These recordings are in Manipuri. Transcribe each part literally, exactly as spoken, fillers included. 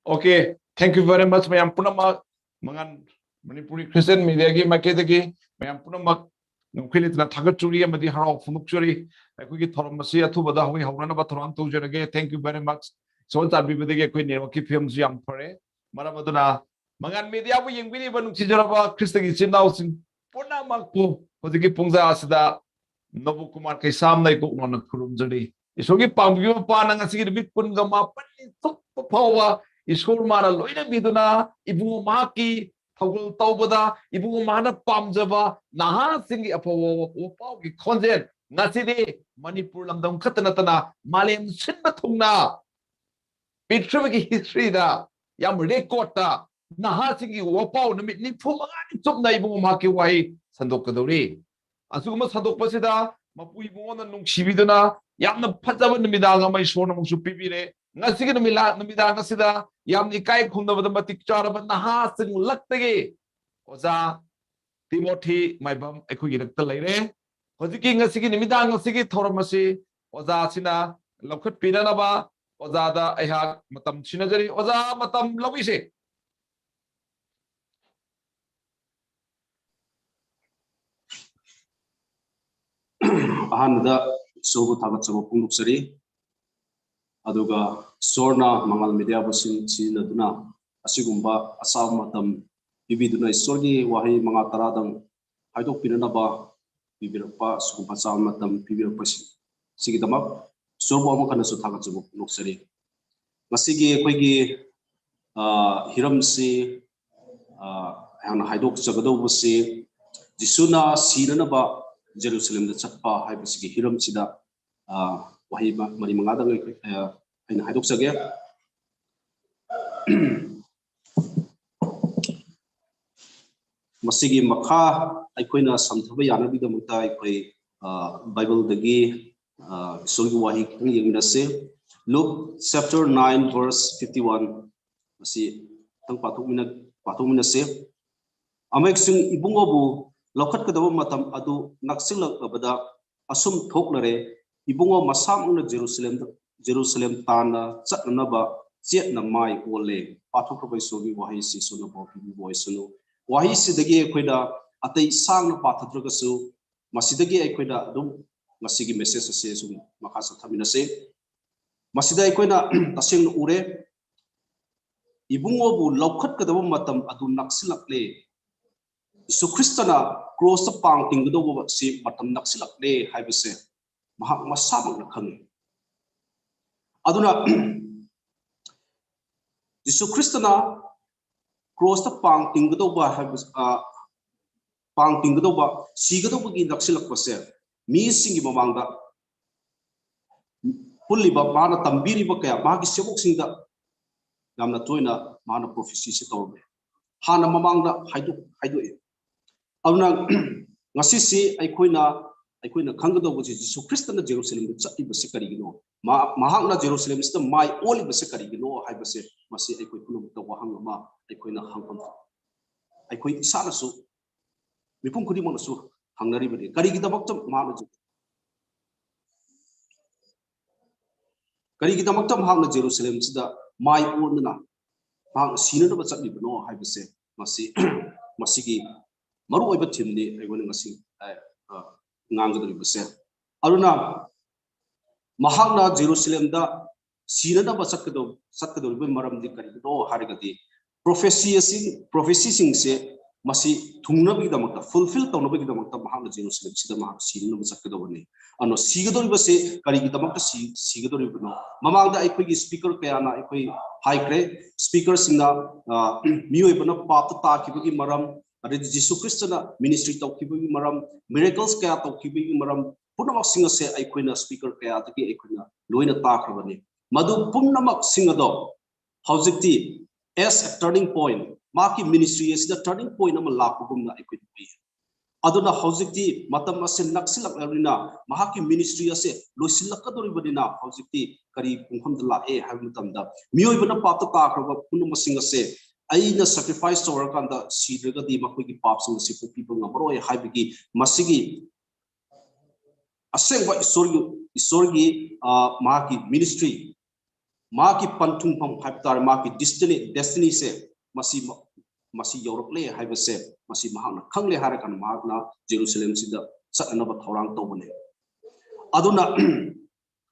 Okay, thank you very much, ꯃꯌꯥꯝ ꯄꯨꯝꯅꯃꯛ꯫ ꯃꯉꯥꯟ ꯃꯅꯤꯄꯨꯔꯤ Christian Media ꯒꯤ ꯃꯥꯏꯀꯩꯗꯒꯤ ꯃꯌꯥꯝ ꯄꯨꯝꯅꯃꯛ ꯉꯝꯈꯩ ꯂꯩꯇꯅ ꯊꯥꯒꯠꯆꯔꯤ ꯑꯃꯗꯤ ꯍꯔꯥꯎ ꯐꯣꯡꯗꯣꯛꯆꯔꯤ꯫ ꯑꯩꯈꯣꯏꯒꯤ ꯊꯧꯔꯝ ꯑꯁꯤ ꯑꯊꯨꯕꯗ ꯍꯧꯍꯧꯅꯅꯕ ꯊꯧꯔꯥꯡ ꯇꯧꯖꯔꯒꯦ꯫ Thank you very much꯫ ꯏꯁꯣꯔ ꯆꯥꯟꯕꯤꯕꯗꯒꯤ ꯑꯩꯈꯣꯏ network ꯀꯤ ꯐꯤꯕꯝꯁꯨ ꯌꯥꯝ ꯐꯔꯦ꯫ ꯃꯔꯝ ꯑꯗꯨꯅ ꯃꯉꯥꯟ media ꯕꯨ ꯌꯦꯡꯕꯤꯔꯤꯕ ꯅꯨꯡꯁꯤꯖꯔꯕ ꯈ꯭ꯔꯤꯁꯇꯒꯤ ꯏꯆꯤꯟ ꯏꯅꯥꯎꯁꯤꯡ ꯄꯨꯝꯅꯃꯛꯄꯨ ꯍꯧꯖꯤꯛꯀꯤ ꯄꯨꯡꯖꯥ ꯑꯁꯤꯗ ꯅꯣꯕꯨ ꯀꯨꯃꯥꯔ ꯀꯩꯁꯥꯝꯅ ꯏꯀꯣꯛ ꯅꯧꯅ ꯈꯨꯔꯨꯝꯖꯔꯤ꯫ ꯏꯁꯣꯔꯒꯤ ꯄꯥꯡꯕꯤꯕ ꯃꯄꯥꯅ ꯉꯁꯤꯒꯤ ꯅꯨꯃꯤꯠ ꯀꯨꯟꯒ ꯃꯥꯄꯟꯅꯤ ꯆꯨꯞꯄ ꯐꯥꯎꯕ ꯏꯁꯣꯔ ꯃꯥꯅ ꯂꯣꯏꯅꯕꯤꯗꯨꯅ ꯏꯕꯨꯡꯉꯣ ꯃꯍꯥꯛꯀꯤ ꯊꯧꯒꯜ ꯇꯧꯕꯗ ꯏꯕꯨꯡꯉꯣ ꯃꯍꯥꯛꯅ ꯄꯥꯝꯖꯕ ꯅꯍꯥꯁꯤꯡꯒꯤ ꯑꯐꯕ ꯋꯥꯄꯥꯎꯒꯤ ꯈꯣꯟꯖꯦꯜ ꯉꯁꯤꯗꯤ ꯃꯅꯤꯄꯨꯔ ꯂꯝꯗꯝ ꯈꯛꯇ ꯅꯠꯇꯅ ꯃꯥꯂꯦꯝ ꯁꯤꯟꯕ ꯊꯨꯡꯅ ꯄ꯭ꯔꯤꯊꯤꯕꯤꯒꯤ history ꯗ ꯌꯥꯝ record ꯇ ꯅꯍꯥꯁꯤꯡꯒꯤ ꯋꯥꯄꯥꯎ ꯅꯨꯃꯤꯠ ꯅꯤꯐꯨ ꯃꯉꯥꯅꯤ ꯆꯨꯞꯅ ꯏꯕꯨꯡꯉꯣ ꯃꯍꯥꯛꯀꯤ ꯋꯥꯍꯩ ꯁꯟꯗꯣꯛꯀꯗꯧꯔꯤ꯫ ꯑꯁꯤꯒꯨꯝꯕ ꯁꯟꯗꯣꯛꯄꯁꯤꯗ ꯃꯄꯨ ꯏꯕꯨꯡꯉꯣꯅ ꯅꯨꯡꯁꯤꯕꯤꯗꯨꯅ ꯌꯥꯝꯅ ꯐꯖꯕ ꯅꯨꯃꯤꯗꯥꯡ ꯑꯃ ꯏꯁꯣꯔꯅ ꯑꯃꯨꯛꯁꯨ ꯄꯤꯕꯤꯔꯦ꯫ ꯉꯁꯤꯒꯤ ꯅꯨꯃꯤꯠꯂꯥ-, ꯅꯨꯃꯤꯗꯥꯡ ꯑꯁꯤꯗ ꯌꯥꯝꯅ ꯏꯀꯥꯏ ꯈꯨꯝꯅꯕꯗ ꯃꯇꯤꯛ ꯆꯥꯔꯕ ꯅꯍꯥꯁꯤꯡ ꯂꯛꯇꯒꯤ ꯑꯣꯖꯥ ꯇꯤꯃꯣꯊꯤ ꯃꯥꯏꯕꯝ ꯑꯩꯈꯣꯏꯒꯤ ꯏꯔꯛꯇ ꯂꯩꯔꯦ꯫ ꯍꯧꯖꯤꯛꯀꯤ ꯉꯁꯤꯒꯤ ꯅꯨꯃꯤꯗꯥꯡ ꯑꯁꯤꯒꯤ ꯊꯧꯔꯝ ꯑꯁꯤ ꯑꯣꯖꯥ ꯑꯁꯤꯅ ꯂꯧꯈꯠꯄꯤꯅꯅꯕ ꯑꯣꯖꯥꯗ ꯑꯩꯍꯥꯛ ꯃꯇꯝ ꯁꯤꯟꯅꯖꯔꯤ꯫ ꯑꯣꯖꯥ, ꯃꯇꯝ ꯂꯧꯕꯤꯁꯦ꯫ ꯑꯍꯥꯟꯕꯗ ꯏꯁꯣꯔꯕꯨ ꯊꯥꯒꯠꯆꯕ ꯐꯣꯡꯗꯣꯛꯆꯔꯤ꯫ ꯑꯗꯨꯒ ꯏꯁꯣꯔꯅ ꯃꯉꯥꯜ media ꯕꯨ ꯁꯤꯟ-, ꯁꯤꯖꯤꯟꯅꯗꯨꯅ ꯑꯁꯤꯒꯨꯝꯕ ꯑꯁꯥꯕ ꯃꯇꯝ ꯄꯤꯕꯤꯗꯨꯅ ꯏꯁꯣꯔꯒꯤ ꯋꯥꯍꯩ ꯃꯉꯥ ꯇꯔꯥꯗꯪ ꯍꯥꯏꯗꯣꯛꯄꯤꯅꯅꯕ ꯄꯤꯕꯤꯔꯛꯄ, ꯑꯁꯤꯒꯨꯝꯕ ꯑꯁꯥꯕ ꯃꯇꯝ ꯄꯤꯕꯤꯔꯛꯄꯁꯤ, ꯁꯤꯒꯤꯗꯃꯛ ꯏꯁꯣꯔꯕꯨ ꯑꯃꯨꯛ ꯍꯟꯅꯁꯨ ꯊꯥꯒꯠꯆꯕ ꯐꯣꯡꯗꯣꯛꯆꯔꯤ꯫ ꯉꯁꯤꯒꯤ ꯑꯩꯈꯣꯏꯒꯤ, ꯑ, ꯍꯤꯔꯝꯁꯤ, ꯑ, ꯑꯩꯍꯥꯛꯅ ꯍꯥꯏꯗꯣꯛꯆꯒꯗꯧꯕꯁꯤ ꯖꯤꯁꯨꯅ ꯁꯤꯅꯅꯕ ꯖꯦꯔꯨꯁꯂꯦꯝꯗ ꯆꯠꯄ ꯍꯥꯏꯕꯁꯤꯒꯤ ꯍꯤꯔꯝꯁꯤꯗ, ꯑ, ꯋꯥꯍꯩ ꯃ-, ꯃꯔꯤ ꯃꯉꯥꯗꯪ ꯑꯩꯈꯣꯏ, ꯑ, ꯑꯩꯅ ꯍꯥꯏꯗꯣꯛꯆꯒꯦ꯫ ꯃꯁꯤꯒꯤ ꯃꯈꯥ ꯑꯩꯈꯣꯏꯅ ꯁꯝꯊꯕ ꯌꯥꯅꯕꯒꯤꯗꯃꯛꯇ ꯑꯩꯈꯣꯏ, ꯑ, Bible ꯗꯒꯤ, ꯑ, ꯏꯁꯣꯔꯒꯤ ꯋꯥꯍꯩ ꯈꯤꯇꯪ ꯌꯦꯡꯃꯤꯟꯅꯁꯦ꯫ Luke chapter nine verse fifty one, ꯃꯁꯤ ꯈꯤꯇꯪ ꯄꯥꯊꯣꯛꯃꯤꯟꯅ-, ꯄꯥꯊꯣꯛꯃꯤꯟꯅꯁꯦ꯫ ꯑꯃꯦꯛꯁꯤꯡ ꯏꯕꯨꯡꯉꯣꯕꯨ ꯂꯧꯈꯠꯀꯗꯕ ꯃꯇꯝ ꯑꯗꯨ ꯅꯛꯁꯤꯜꯂꯛꯂꯕꯗ ꯑꯁꯨꯝ ꯊꯣꯛꯅꯔꯦ, ꯏꯕꯨꯡꯉꯣ ꯃꯁꯥꯃꯛꯅ ꯖꯦꯔꯨꯁꯂꯦꯝꯗ, ꯖꯦꯔꯨꯁꯂꯦꯝ ꯇꯥꯟꯅ ꯆꯠꯅꯅꯕ ꯆꯦꯠꯅ ꯃꯥꯏ ꯑꯣꯜꯂꯦ꯫ ꯄꯥꯊꯣꯛꯈ꯭ꯔꯕ ꯏꯁꯣꯔꯒꯤ ꯋꯥꯍꯩꯁꯤ ꯏꯁꯣꯔꯅ ꯕꯣꯔ ꯄꯤꯕꯤꯕ ꯑꯣꯏꯁꯅꯨ꯫ ꯋꯥꯍꯩꯁꯤꯗꯒꯤ ꯑꯩꯈꯣꯏꯅ ꯑꯇꯩ ꯁꯥꯡꯅ ꯄꯥꯊꯗ꯭ꯔꯒꯁꯨ, ꯃꯁꯤꯗꯒꯤ ꯑꯩꯈꯣꯏꯅ ꯑꯗꯨꯝ ꯉꯁꯤꯒꯤ ꯃꯦꯁꯦꯖ ꯑꯁꯤ ꯁꯨꯝ ꯃꯈꯥ ꯆꯠꯊꯃꯤꯟꯅꯁꯦ꯫ ꯃꯁꯤꯗ ꯑꯩꯈꯣꯏꯅ ꯇꯁꯦꯡꯅ ꯎꯔꯦ, ꯏꯕꯨꯡꯉꯣꯕꯨ ꯂꯧꯈꯠꯀꯗꯕ ꯃꯇꯝ ꯑꯗꯨ ꯅꯛꯁꯤꯜꯂꯛꯂꯦ꯫ ꯌꯤꯁꯨ ꯈ꯭ꯔꯤꯁꯇꯅ ꯀ꯭ꯔꯣꯁꯇ ꯄꯥꯡ ꯇꯤꯡꯒꯗꯧꯕ ꯑꯁꯤ ꯃꯇꯝ ꯅꯛꯁꯤꯜꯂꯛꯂꯦ ꯍꯥꯏꯕꯁꯦ ꯃꯍꯥꯛ ꯃꯁꯥꯃꯛꯅ ꯈꯪꯉꯤ꯫ ꯑꯗꯨꯅ ꯌꯤꯁꯨ ꯈ꯭ꯔꯤꯁꯇꯅ ꯀ꯭ꯔꯣꯁꯇ ꯄꯥꯡ ꯇꯤꯡꯒꯗꯧꯕ ꯍꯥꯏꯕ, ꯑ, ꯄꯥꯡ ꯇꯤꯡꯒꯗꯧꯕ, ꯁꯤꯒꯗꯧꯕꯒꯤ ꯅꯛꯁꯤꯜꯂꯛꯄꯁꯦ ꯃꯤꯁꯤꯡꯒꯤ ꯃꯃꯥꯡꯗ ꯄꯨꯜꯂꯤꯕ, ꯃꯥꯅ ꯇꯝꯕꯤꯔꯤꯕ ꯀꯌꯥ, ꯃꯥꯒꯤ ꯁꯦꯕꯣꯛꯁꯤꯡꯗ ꯌꯥꯝꯅ ꯇꯣꯏꯅ ꯃꯥꯅ ꯄ꯭ꯔꯣꯐꯦꯁꯤꯁꯦ ꯇꯧꯔꯝꯃꯦ꯫ ꯍꯥꯟꯅ ꯃꯃꯥꯡꯗ ꯍꯥꯏꯗꯣꯛ-, ꯍꯥꯏꯗꯣꯛꯑꯦ꯫ ꯑꯗꯨꯅ ꯉꯁꯤꯁꯤ ꯑꯩꯈꯣꯏꯅ, ꯑꯩꯈꯣꯏꯅ ꯈꯪꯒꯗꯧꯕꯁꯤ ꯖꯤꯁꯨ ꯈ꯭ꯔꯤꯁꯇꯅ ꯖꯦꯔꯨꯁꯂꯦꯝꯗ ꯆꯠꯂꯤꯕꯁꯤ ꯀꯔꯤꯒꯤꯅꯣ? ꯃꯍꯥꯛ, ꯃꯍꯥꯛꯅ ꯖꯦꯔꯨꯁꯂꯦꯝꯁꯤꯗ ꯃꯥꯏ ꯑꯣꯜꯂꯤꯕꯁꯤ ꯀꯔꯤꯒꯤꯅꯣ ꯍꯥꯏꯕꯁꯦ, ꯃꯁꯤ ꯑꯩꯈꯣꯏ ꯄꯨꯝꯅꯃꯛꯇ ꯋꯥꯍꯪ ꯑꯃ ꯑꯩꯈꯣꯏꯅ ꯍꯪꯐꯝ, ꯑꯩꯈꯣꯏ ꯏꯁꯥꯅꯁꯨ, ꯃꯤꯄꯨꯝ ꯈꯨꯗꯤꯡꯃꯛꯅꯁꯨ ꯍꯪꯅꯔꯤꯕꯅꯤ꯫ ꯀꯔꯤꯒꯤꯗꯃꯛꯇ ꯃꯍꯥꯛꯅ, ꯀꯔꯤꯒꯤꯗꯃꯛꯇ ꯃꯍꯥꯛꯅ ꯖꯦꯔꯨꯁꯂꯦꯝꯁꯤꯗ ꯃꯥꯏ ꯑꯣꯟꯗꯨꯅ ꯃꯍꯥꯛꯅ ꯁꯤꯅꯅꯕ ꯆꯠꯂꯤꯕꯅꯣ ꯍꯥꯏꯕꯁꯦ, ꯃꯁꯤ, ꯃꯁꯤꯒꯤ ꯃꯔꯨꯑꯣꯏꯕ ꯊꯤꯝꯅꯤ ꯑꯩꯈꯣꯏꯅ ꯉꯁꯤ, ꯑ, ꯑ, ꯉꯥꯡꯒꯗꯧꯔꯤꯕꯁꯦ꯫ ꯑꯗꯨꯅ ꯃꯍꯥꯛꯅ ꯖꯦꯔꯨꯁꯂꯦꯝꯗ ꯁꯤꯅꯅꯕ ꯆꯠꯀꯗꯧ-, ꯆꯠꯀꯗꯧꯔꯤꯕꯒꯤ ꯃꯔꯝꯗꯤ ꯀꯔꯤꯒꯤꯅꯣ ꯍꯥꯏꯔꯒꯗꯤ, ꯄ꯭ꯔꯣꯐꯦꯁꯤ ꯑꯁꯤ, ꯄ꯭ꯔꯣꯐꯦꯁꯤꯁꯤꯡꯁꯦ ꯃꯁꯤ ꯊꯨꯡꯅꯕꯒꯤꯗꯃꯛꯇ, ꯐꯨꯜꯐꯤꯜ ꯇꯧꯅꯕꯒꯤꯗꯃꯛꯇ ꯃꯍꯥꯛꯅ ꯖꯦꯔꯨꯁꯂꯦꯝꯁꯤꯗ ꯃꯍꯥꯛ ꯁꯤꯅꯅꯕ ꯆꯠꯀꯗꯧꯕꯅꯤ꯫ ꯑꯗꯣ ꯁꯤꯒꯗꯧꯔꯤꯕꯁꯦ ꯀꯔꯤꯒꯤꯗꯃꯛꯇ ꯁꯤ-, ꯁꯤꯒꯗꯧꯔꯤꯕꯅꯣ? ꯃꯃꯥꯡꯗ ꯑꯩꯈꯣꯏꯒꯤ ꯁ꯭ꯄꯤꯀꯔ ꯀꯌꯥꯅ ꯑꯩꯈꯣꯏ ꯍꯥꯏꯈ꯭ꯔꯦ꯫ ꯁ꯭ꯄꯤꯀꯔꯁꯤꯡꯅ, ꯑ, ꯃꯤꯑꯣꯏꯕꯅ ꯄꯥꯞꯇ ꯇꯥꯈꯤꯕꯒꯤ ꯃꯔꯝ, ꯑꯗꯩꯗꯤ ꯖꯤꯁꯨ ꯈ꯭ꯔꯤꯁꯇꯅ ꯃꯤꯅꯤꯁꯇ꯭ꯔꯤ ꯇꯧꯈꯤꯕꯒꯤ ꯃꯔꯝ, ꯃꯤꯔꯦꯀꯜꯁ ꯀꯌꯥ ꯇꯧꯈꯤꯕꯒꯤ ꯃꯔꯝ, ꯄꯨꯝꯅꯃꯛꯁꯤꯡ ꯑꯁꯦ ꯑꯩꯈꯣꯏꯅ ꯁ꯭ꯄꯤꯀꯔ ꯀꯌꯥꯗꯒꯤ ꯑꯩꯈꯣꯏꯅ ꯂꯣꯏꯅ ꯇꯥꯈ꯭ꯔꯕꯅꯤ꯫ ꯃꯗꯨ ꯄꯨꯝꯅꯃꯛꯁꯤꯡ ꯑꯗꯣ ꯍꯧꯖꯤꯛꯇꯤ as a turning point, ꯃꯍꯥꯛꯀꯤ ꯃꯤꯅꯤꯁꯇ꯭ꯔꯤ ꯑꯁꯤꯗ ꯇꯔꯅꯤꯡ ꯄꯣꯏꯟ ꯑꯃ ꯂꯥꯛꯄꯒꯨꯝꯅ ꯑꯩꯈꯣꯏꯗ ꯎꯏ꯫ ꯑꯗꯨꯅ ꯍꯧꯖꯤꯛꯇꯤ ꯃꯇꯝ ꯑꯁꯤ ꯅꯛꯁꯤꯜꯂꯛꯂꯕꯅꯤꯅ, ꯃꯍꯥꯛꯀꯤ ꯃꯤꯅꯤꯁꯇ꯭ꯔꯤ ꯑꯁꯦ ꯂꯣꯏꯁꯤꯜꯂꯛꯀꯗꯧꯔꯤꯕꯅꯤꯅ, ꯍꯧꯖꯤꯛꯇꯤ ꯀꯔꯤ ꯄꯨꯡꯐꯝꯗ ꯂꯥꯛꯑꯦ ꯍꯥꯏꯕ ꯃꯇꯝꯗ, ꯃꯤꯑꯣꯏꯕꯅ ꯄꯥꯞꯇ ꯇꯥꯈ꯭ꯔꯕ ꯄꯨꯝꯅꯃꯛꯁꯤꯡ ꯑꯁꯦ ꯑꯩꯅ ꯁꯦꯀ꯭ꯔꯤꯐꯥꯏꯁ ꯇꯧꯔꯀꯥꯟꯗ ꯁꯤꯗ꯭ꯔꯒꯗꯤ ꯃꯈꯣꯏꯒꯤ ꯄꯥꯞꯁꯤꯡ ꯑꯁꯤ ꯀꯣꯛꯄꯤꯕ ꯉꯝꯃꯔꯣꯏ ꯍꯥꯏꯕꯒꯤ ꯃꯁꯤꯒꯤ ꯑꯁꯦꯡꯕ ꯏꯁꯣꯔꯒꯤ, ꯏꯁꯣꯔꯒꯤ, ꯑ, ꯃꯍꯥꯛꯀꯤ ꯃꯤꯅꯤꯁꯇ꯭ꯔꯤ ꯃꯍꯥꯛꯀꯤ ꯄꯟꯊꯨꯡꯐꯝ ꯍꯥꯏꯕ ꯇꯥꯔꯦ, ꯃꯍꯥꯛꯀꯤ destiny, destinyꯁꯦ ꯃꯁꯤ, ꯃꯁꯤ ꯌꯧꯔꯛꯂꯦ ꯍꯥꯏꯕꯁꯦ ꯃꯁꯤ ꯃꯍꯥꯛꯅ ꯈꯪꯂꯦ ꯍꯥꯏꯔꯀꯥꯟꯗ ꯃꯍꯥꯛꯅ ꯖꯦꯔꯨꯁꯂꯦꯝꯁꯤꯗ ꯆꯠꯅꯅꯕ ꯊꯧꯔꯥꯡ ꯇꯧꯕꯅꯦ꯫ ꯑꯗꯨꯅ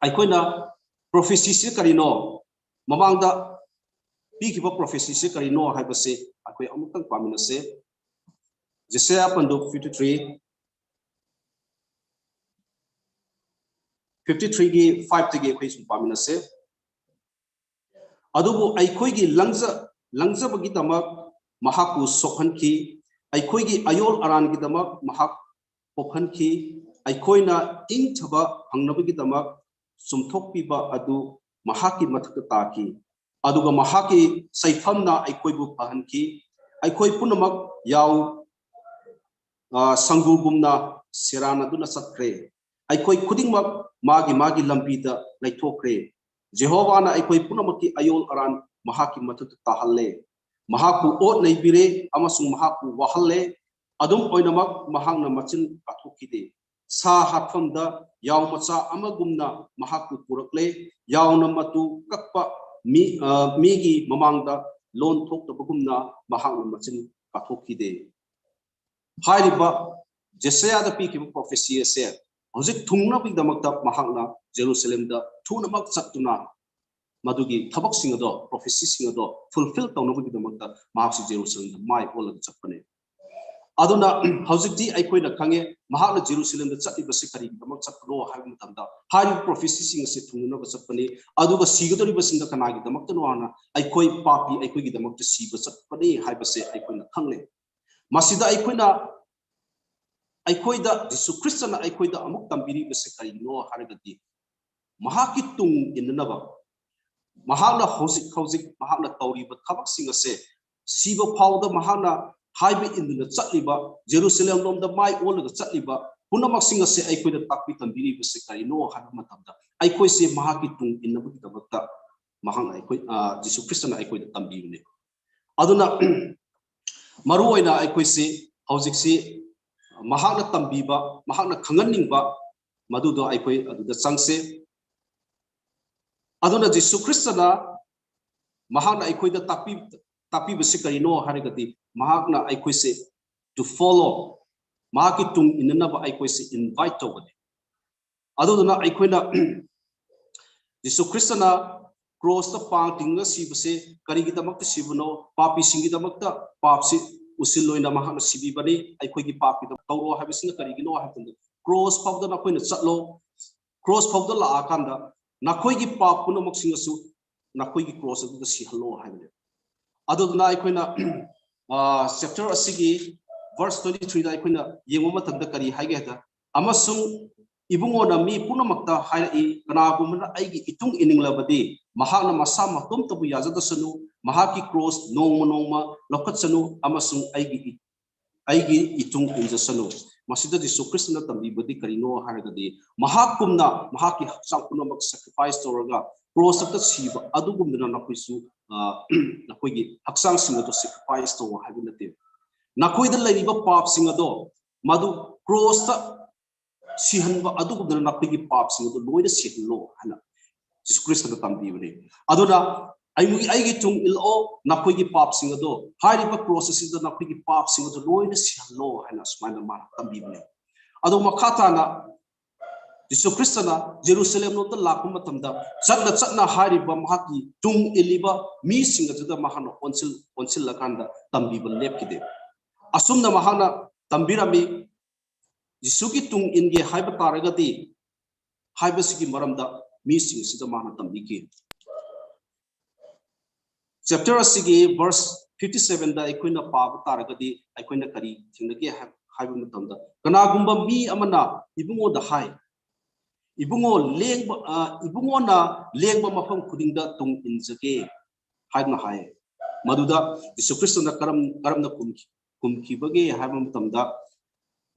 ꯑꯩꯈꯣꯏꯅ prophecyꯁꯤ ꯀꯔꯤꯅꯣ, ꯃꯃꯥꯡꯗ ꯄꯤꯈꯤꯕ prophecyꯁꯤ ꯀꯔꯤꯅꯣ ꯍꯥꯏꯕꯁꯤ ꯑꯩꯈꯣꯏ ꯑꯃꯨꯛꯇꯪ ꯄꯥꯃꯤꯟꯅꯁꯦ꯫ ꯖꯦꯁꯥꯌꯥ ꯄꯟꯗꯨꯞ fifty three, fifty threeꯒꯤ fiveꯇꯒꯤ ꯑꯩꯈꯣꯏ ꯁꯨꯝ ꯄꯥꯃꯤꯟꯅꯁꯦ꯫ ꯑꯗꯨꯕꯨ ꯑꯩꯈꯣꯏꯒꯤ ꯂꯪꯖ-, ꯂꯪꯖꯕꯒꯤꯗꯃꯛ ꯃꯍꯥꯛꯄꯨ ꯁꯣꯛꯍꯟꯈꯤ, ꯑꯩꯈꯣꯏꯒꯤ ꯑꯌꯣꯜ ꯑꯔꯥꯟꯒꯤꯗꯃꯛ ꯃꯍꯥꯛ ꯄꯣꯛꯍꯟꯈꯤ꯫ ꯑꯩꯈꯣꯏꯅ ꯏꯪꯊꯕ ꯐꯪꯅꯕꯒꯤꯗꯃꯛ ꯆꯨꯝꯊꯣꯛꯄꯤꯕ ꯑꯗꯨ ꯃꯍꯥꯛꯀꯤ ꯃꯊꯛꯇ ꯇꯥꯈꯤ, ꯑꯗꯨꯒ ꯃꯍꯥꯛꯀꯤ ꯁꯩꯐꯝꯅ ꯑꯩꯈꯣꯏꯕꯨ ꯐꯍꯟꯈꯤ꯫ ꯑꯩꯈꯣꯏ ꯄꯨꯝꯅꯃꯛ ꯌꯥꯎ, ꯑ, ꯁꯪꯒꯨꯒꯨꯝꯅ ꯁꯦꯔꯥꯟꯅꯗꯨꯅ ꯆꯠꯈ꯭ꯔꯦ꯫ ꯑꯩꯈꯣꯏ ꯈꯨꯗꯤꯡꯃꯛ ꯃꯥꯒꯤ ꯃꯥꯒꯤ ꯂꯝꯕꯤꯗ ꯂꯩꯊꯣꯛꯈ꯭ꯔꯦ꯫ ꯖꯦꯍꯣꯚꯥꯅ ꯑꯩꯈꯣꯏ ꯄꯨꯝꯅꯃꯛꯀꯤ ꯑꯌꯣꯜ ꯑꯔꯥꯟ ꯃꯍꯥꯛꯀꯤ ꯃꯊꯛꯇ ꯇꯥꯍꯜꯂꯦ꯫ ꯃꯍꯥꯛꯄꯨ ꯑꯣꯠ ꯅꯩꯕꯤꯔꯦ ꯑꯃꯁꯨꯡ ꯃꯍꯥꯛꯄꯨ ꯋꯥꯍꯜꯂꯦ꯫ ꯑꯗꯨꯝ ꯑꯣꯏꯅꯃꯛ, ꯃꯍꯥꯛꯅ ꯃꯆꯤꯟ ꯀꯥꯊꯣꯛꯈꯤꯗꯦ꯫ ꯁꯥ ꯍꯥꯠꯐꯝꯗ ꯌꯥꯎ ꯃꯆꯥ ꯑꯃꯒꯨꯝꯅ ꯃꯍꯥꯛꯄꯨ ꯄꯨꯔꯛꯂꯦ꯫ ꯌꯥꯎꯅ ꯃꯇꯨ ꯀꯛꯄ ꯃꯤ, ꯑ, ꯃꯤꯒꯤ ꯃꯃꯥꯡꯗ ꯂꯣꯟ ꯊꯣꯛꯇꯕꯒꯨꯝꯅ ꯃꯍꯥꯛꯅ ꯃꯆꯤꯟ ꯀꯥꯊꯣꯛꯈꯤꯗꯦ꯫ ꯍꯥꯏꯔꯤꯕ ꯖꯦꯁꯥꯌꯥꯗ ꯄꯤꯈꯤꯕ prophecy ꯑꯁꯦ ꯍꯧꯖꯤꯛ ꯊꯨꯡꯅꯕꯒꯤꯗꯃꯛꯇ ꯃꯍꯥꯛꯅ ꯖꯦꯔꯨꯁꯂꯦꯝꯗ ꯊꯨꯅꯃꯛ ꯆꯠꯇꯨꯅ ꯃꯗꯨꯒꯤ ꯊꯕꯛꯁꯤꯡ ꯑꯗꯣ, prophecyꯁꯤꯡ ꯑꯗꯣ fulfil ꯇꯧꯅꯕꯒꯤꯗꯃꯛꯇ ꯃꯍꯥꯛꯁꯤ ꯖꯦꯔꯨꯁꯂꯦꯝꯗ ꯃꯥꯏ ꯑꯣꯜꯂꯒ ꯆꯠꯄꯅꯦ꯫ ꯑꯗꯨꯅ ꯍꯧꯖꯤꯛꯇꯤ ꯑꯩꯈꯣꯏꯅ ꯈꯪꯉꯦ, ꯃꯍꯥꯛꯅ ꯖꯦꯔꯨꯁꯂꯦꯝꯗ ꯆꯠꯂꯤꯕꯁꯤ ꯀꯔꯤꯒꯤꯗꯃꯛ ꯆꯠꯄꯅꯣ ꯍꯥꯏꯕ ꯃꯇꯝꯗ, ꯍꯥꯏꯔꯤꯕ prophecyꯁꯤꯡ ꯑꯁꯤ ꯊꯨꯡꯅꯅꯕ ꯆꯠꯄꯅꯤ꯫ ꯑꯗꯨꯒ ꯁꯤꯒꯗꯧꯔꯤꯕꯁꯤꯡꯗ ꯀꯅꯥꯒꯤꯗꯃꯛꯇꯅꯣ ꯍꯥꯏꯅ, ꯑꯩꯈꯣꯏ ꯄꯥꯄꯤ ꯑꯩꯈꯣꯏꯒꯤꯗꯃꯛꯇ ꯁꯤꯕ ꯆꯠꯄꯅꯤ ꯍꯥꯏꯕꯁꯦ ꯑꯩꯈꯣꯏꯅ ꯈꯪꯂꯦ꯫ ꯃꯁꯤꯗ ꯑꯩꯈꯣꯏꯅ, ꯑꯩꯈꯣꯏꯗ ꯖꯤꯁꯨ ꯈ꯭ꯔꯤꯁꯇꯅ ꯑꯩꯈꯣꯏꯗ ꯑꯃꯨꯛ ꯇꯝꯕꯤꯔꯤꯕꯁꯦ ꯀꯔꯤꯒꯤꯅꯣ ꯍꯥꯏꯔꯒꯗꯤ, ꯃꯍꯥꯛꯀꯤ ꯇꯨꯡ ꯏꯟꯅꯅꯕ, ꯃꯍꯥꯛꯅ ꯍꯧꯖꯤꯛ ꯍꯧꯖꯤꯛ ꯃꯍꯥꯛꯅ ꯇꯧꯔꯤꯕ ꯊꯕꯛꯁꯤꯡ ꯑꯁꯦ, ꯁꯤꯕ ꯐꯥꯎꯗ ꯃꯍꯥꯛꯅ ꯍꯥꯏꯕ ꯏꯟꯗꯨꯅ ꯆꯠꯂꯤꯕ, ꯖꯦꯔꯨꯁꯂꯦꯝ ꯂꯣꯝꯗ ꯃꯥꯏ ꯑꯣꯜꯂꯒ ꯆꯠꯂꯤꯕ ꯄꯨꯝꯅꯃꯛꯁꯤꯡ ꯑꯁꯦ ꯑꯩꯈꯣꯏꯗ ꯇꯥꯛꯄꯤ ꯇꯝꯕꯤꯔꯤꯕꯁꯦ ꯀꯔꯤꯅꯣ ꯍꯥꯏꯕ ꯃꯇꯝꯗ, ꯑꯩꯈꯣꯏꯁꯦ ꯃꯍꯥꯛꯀꯤ ꯇꯨꯡ ꯏꯟꯅꯕꯒꯤꯗꯃꯛꯇ ꯃꯍꯥꯛꯅ ꯑꯩꯈꯣꯏ, ꯑ, ꯖꯤꯁꯨ ꯈ꯭ꯔꯤꯁꯇꯅ ꯑꯩꯈꯣꯏꯗ ꯇꯝꯕꯤꯕꯅꯦ꯫ ꯑꯗꯨꯅ ꯃꯔꯨ ꯑꯣꯏꯅ ꯑꯩꯈꯣꯏꯁꯤ ꯍꯧꯖꯤꯛꯁꯤ ꯃꯍꯥꯛꯅ ꯇꯝꯕꯤꯕ, ꯃꯍꯥꯛꯅ ꯈꯪꯍꯟꯅꯤꯡꯕ ꯃꯗꯨꯗꯣ ꯑꯩꯈꯣꯏ ꯑꯗꯨꯗ ꯆꯪꯁꯦ꯫ ꯑꯗꯨꯅ ꯖꯤꯁꯨ ꯈ꯭ꯔꯤꯁꯇꯅ ꯃꯍꯥꯛꯅ ꯑꯩꯈꯣꯏꯗ ꯇꯥꯛꯄꯤ ꯇꯥꯛꯄꯤꯕꯁꯤ ꯀꯔꯤꯅꯣ ꯍꯥꯏꯔꯒꯗꯤ, ꯃꯍꯥꯛꯅ ꯑꯩꯈꯣꯏꯁꯦ to follow, ꯃꯍꯥꯛꯀꯤ ꯇꯨꯡ ꯏꯟꯅꯅꯕ ꯑꯩꯈꯣꯏꯁꯦ invite ꯇꯧꯕꯅꯤ꯫ ꯑꯗꯨꯗꯨꯅ ꯑꯩꯈꯣꯏꯅ ꯖꯤꯁꯨ ꯈ꯭ꯔꯤꯁꯇꯅ ꯀ꯭ꯔꯣꯁꯇ ꯄꯥꯡ ꯇꯤꯡꯉꯒ ꯁꯤꯕꯁꯦ ꯀꯔꯤꯒꯤꯗꯃꯛꯇ ꯁꯤꯕꯅꯣ? ꯄꯥꯄꯤꯁꯤꯡꯒꯤꯗꯃꯛꯇ ꯄꯥꯞꯁꯤ ꯎꯁꯤꯜ ꯑꯣꯏꯅ ꯃꯍꯥꯛꯅ ꯁꯤꯕꯤꯕꯅꯤ꯫ ꯑꯩꯈꯣꯏꯒꯤ ꯄꯥꯞꯀꯤꯗꯃꯛ ꯇꯧꯔꯣ ꯍꯥꯏꯕꯁꯤꯅ ꯀꯔꯤꯒꯤꯅꯣ ꯍꯥꯏꯕ ꯃꯇꯝꯗ, ꯀ꯭ꯔꯣꯁ ꯐꯥꯎꯗ ꯅꯈꯣꯏꯅ ꯆꯠꯂꯣ, ꯀ꯭ꯔꯣꯁ ꯐꯥꯎꯗ ꯂꯥꯛꯑꯀꯥꯟꯗ ꯅꯈꯣꯏꯒꯤ ꯄꯥꯞ ꯄꯨꯝꯅꯃꯛꯁꯤꯡ ꯑꯁꯨ ꯅꯈꯣꯏꯒꯤ ꯀ꯭ꯔꯣꯁ ꯑꯗꯨꯗ ꯁꯤꯍꯜꯂꯣ ꯍꯥꯏꯕꯅꯦ꯫ ꯑꯗꯨꯗꯨꯅ ꯑꯩꯈꯣꯏꯅ ꯆꯦꯞꯇꯔ ꯑꯁꯤꯒꯤ ꯚꯔꯁ ꯇ꯭ꯋꯦꯟꯇꯤ ꯊ꯭ꯔꯤꯗ ꯑꯩꯈꯣꯏꯅ ꯌꯦꯡꯕ ꯃꯇꯝꯗ ꯀꯔꯤ ꯍꯥꯏꯒꯦ ꯍꯥꯏꯗ, "ꯑꯃꯁꯨꯡ ꯏꯕꯨꯡꯉꯣꯅ ꯃꯤ ꯄꯨꯝꯅꯃꯛꯇ ꯍꯥꯏꯔꯛꯏ, ꯀꯅꯥꯒꯨꯝꯕꯅ ꯑꯩꯒꯤ ꯏꯇꯨꯡ ꯏꯅꯤꯡꯂꯕꯗꯤ ꯃꯍꯥꯛꯅ ꯃꯁꯥ ꯃꯇꯣꯝꯇꯕꯨ ꯌꯥꯖꯗꯁꯅꯨ, ꯃꯍꯥꯛꯀꯤ ꯀ꯭ꯔꯣꯁ ꯅꯣꯡꯃ ꯅꯣꯡꯃ ꯂꯧꯈꯠꯁꯅꯨ ꯑꯃꯁꯨꯡ ꯑꯩꯒꯤ ꯏ-, ꯑꯩꯒꯤ ꯏꯇꯨꯡ ꯏꯟꯖꯁꯅꯨ"꯫ ꯃꯁꯤꯗ ꯖꯤꯁꯨ ꯈ꯭ꯔꯤꯁꯇꯅ ꯇꯝꯕꯤꯕꯗꯤ ꯀꯔꯤꯅꯣ ꯍꯥꯏꯔꯒꯗꯤ, ꯃꯍꯥꯛꯀꯨꯝꯅ ꯃꯍꯥꯛꯀꯤ ꯍꯛꯆꯥꯡ ꯄꯨꯝꯅꯃꯛ ꯁꯦꯀ꯭ꯔꯤꯐꯥꯏꯁ ꯇꯧꯔꯒ ꯀ꯭ꯔꯣꯁꯇ ꯁꯤꯕ ꯑꯗꯨꯒꯨꯝꯗꯅ ꯅꯈꯣꯏꯁꯨ, ꯑ, ꯅꯈꯣꯏꯒꯤ ꯍꯛꯆꯥꯡꯁꯤꯡ ꯑꯗꯨ ꯁꯦꯀ꯭ꯔꯤꯐꯥꯏꯁ ꯇꯧ ꯍꯥꯏꯕ ꯅꯠꯇꯦ꯫ ꯅꯈꯣꯏꯗ ꯂꯩꯔꯤꯕ ꯄꯥꯞꯁꯤꯡ ꯑꯗꯣ ꯃꯗꯨ ꯀ꯭ꯔꯣꯁꯇ ꯁꯤꯍꯟꯕ ꯑꯗꯨꯒꯨꯝꯗꯅ ꯅꯈꯣꯏꯒꯤ ꯄꯥꯞꯁꯤꯡ ꯑꯗꯨ ꯂꯣꯏꯅ ꯁꯤꯍꯜꯂꯣ ꯍꯥꯏꯅ ꯖꯤꯁꯨ ꯈ꯭ꯔꯤꯁꯇꯅ ꯇꯝꯕꯤꯕꯅꯤ꯫ ꯑꯗꯨꯅ "ꯑꯩꯒꯤ, ꯑꯩꯒꯤ ꯇꯨꯡ ꯏꯜꯂꯛꯑꯣ, ꯅꯈꯣꯏꯒꯤ ꯄꯥꯞꯁꯤꯡ ꯑꯗꯣ ꯍꯥꯏꯔꯤꯕ ꯀ꯭ꯔꯣꯁ ꯑꯁꯤꯗ ꯅꯈꯣꯏꯒꯤ ꯄꯥꯞꯁꯤꯡ ꯑꯗꯨ ꯂꯣꯏꯅ ꯁꯤꯍꯜꯂꯣ" ꯍꯥꯏꯅ ꯑꯁꯨꯃꯥꯏꯅ ꯃꯥꯅ ꯇꯝꯕꯤꯕꯅꯤ꯫ ꯑꯗꯣ ꯃꯈꯥ ꯇꯥꯅ ꯖꯤꯁꯨ ꯈ꯭ꯔꯤꯁꯇꯅ ꯖꯦꯔꯨꯁꯂꯦꯝ ꯂꯣꯝꯗ ꯂꯥꯛꯄ ꯃꯇꯝꯗ ꯆꯠꯅ ꯆꯠꯅ ꯍꯥꯏꯔꯤꯕ ꯃꯍꯥꯛꯀꯤ ꯇꯨꯡ ꯏꯜꯂꯤꯕ ꯃꯤꯁꯤꯡ ꯑꯗꯨꯗ ꯃꯍꯥꯛꯅ ꯑꯣꯟꯁꯤꯜ-, ꯑꯣꯟꯁꯤꯜꯂꯀꯥꯟꯗ ꯇꯝꯕꯤꯕ ꯂꯦꯞꯈꯤꯗꯦ꯫ ꯑꯁꯨꯝꯅ ꯃꯍꯥꯛꯅ ꯇꯝꯕꯤꯔꯝꯃꯤ, ꯖꯤꯁꯨꯒꯤ ꯇꯨꯡ ꯏꯟꯒꯦ ꯍꯥꯏꯕ ꯇꯥꯔꯒꯗꯤ ꯍꯥꯏꯕꯁꯤꯒꯤ ꯃꯔꯝꯗ ꯃꯤꯁꯤꯡ ꯑꯁꯤꯗ ꯃꯥꯅ ꯇꯝꯕꯤꯈꯤ꯫ ꯆꯦꯞꯇꯔ ꯑꯁꯤꯒꯤ ꯚꯔꯁ ꯐꯤꯐꯇꯤ ꯁꯚꯦꯟꯗ ꯑꯩꯈꯣꯏꯅ ꯄꯥꯕ ꯇꯥꯔꯒꯗꯤ ꯑꯩꯈꯣꯏꯅ ꯀꯔꯤ ꯊꯦꯡꯅꯒꯦ ꯍꯥꯏ-, ꯍꯥꯏꯕ ꯃꯇꯝꯗ, "ꯀꯅꯥꯒꯨꯝꯕ ꯃꯤ ꯑꯃꯅ ꯏꯕꯨꯡꯉꯣꯗ ꯍꯥꯏ, ꯏꯕꯨꯡꯉꯣ ꯂꯦꯡꯕ, ꯑ, ꯏꯕꯨꯡꯉꯣꯅ ꯂꯦꯡꯕ ꯃꯐꯝ ꯈꯨꯗꯤꯡꯗ ꯇꯨꯡ ꯏꯟꯖꯒꯦ" ꯍꯥꯏꯗꯨꯅ ꯍꯥꯏ꯫ ꯃꯗꯨꯗ ꯖꯤꯁꯨ ꯈ꯭ꯔꯤꯁꯇꯅ ꯀꯔꯝ-, ꯀꯔꯝꯅ ꯀꯨꯝꯈꯤ-, ꯀꯨꯝꯈꯤꯕꯒꯦ ꯍꯥꯏꯕ ꯃꯇꯝꯗ,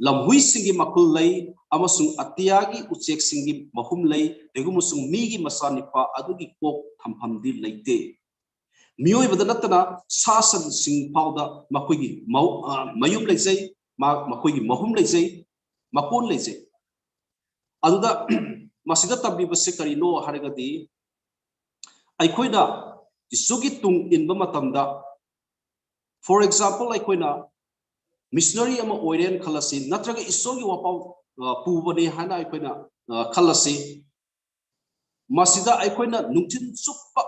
"ꯂꯝꯍꯨꯏꯁꯤꯡꯒꯤ ꯃꯈꯨꯜ ꯂꯩ ꯑꯃꯁꯨꯡ ꯑꯇꯤꯌꯥꯒꯤ ꯎꯆꯦꯛꯁꯤꯡꯒꯤ ꯃꯍꯨꯝ ꯂꯩ, ꯑꯗꯨꯒꯨꯝꯕꯁꯨ ꯃꯤꯒꯤ ꯃꯆꯥꯅꯤꯄꯥ ꯑꯗꯨꯒꯤ ꯀꯣꯛ ꯊꯝꯐꯝꯗꯤ ꯂꯩꯇꯦ꯫ ꯃꯤꯑꯣꯏꯕꯗ ꯅꯠꯇꯅ ꯁꯥ ꯁꯟꯁꯤꯡ ꯐꯥꯎꯗ ꯃꯈꯣꯏꯒꯤ ꯃꯍꯨ-, ꯑ, ꯃꯌꯨꯝ ꯂꯩꯖꯩ, ꯃꯥ-, ꯃꯈꯣꯏꯒꯤ ꯃꯍꯨꯝ ꯂꯩꯖꯩ, ꯃꯀꯣꯟ ꯂꯩꯖꯩ"꯫ ꯑꯗꯨꯗ ꯃꯁꯤꯗ ꯇꯝꯕꯤꯕꯁꯦ ꯀꯔꯤꯅꯣ ꯍꯥꯏꯔꯒꯗꯤ, ꯑꯩꯈꯣꯏꯅ ꯖꯤꯁꯨꯒꯤ ꯇꯨꯡ ꯏꯟꯕ ꯃꯇꯝꯗ, for example, ꯑꯩꯈꯣꯏꯅ ꯃꯤꯁꯅꯔꯤ ꯑꯃ ꯑꯣꯏꯔꯦꯅ ꯈꯜꯂꯁꯤ, ꯅꯠꯇ꯭ꯔꯒ ꯏꯁꯣꯔꯒꯤ ꯋꯥꯄꯥꯎ ꯑ, ꯄꯨꯕꯅꯦ ꯍꯥꯏꯅ ꯑꯩꯈꯣꯏꯅ ꯑ, ꯈꯜꯂꯁꯤ꯫ ꯃꯁꯤꯗ ꯑꯩꯈꯣꯏꯅ ꯅꯨꯡꯊꯤꯜ ꯆꯨꯞꯄ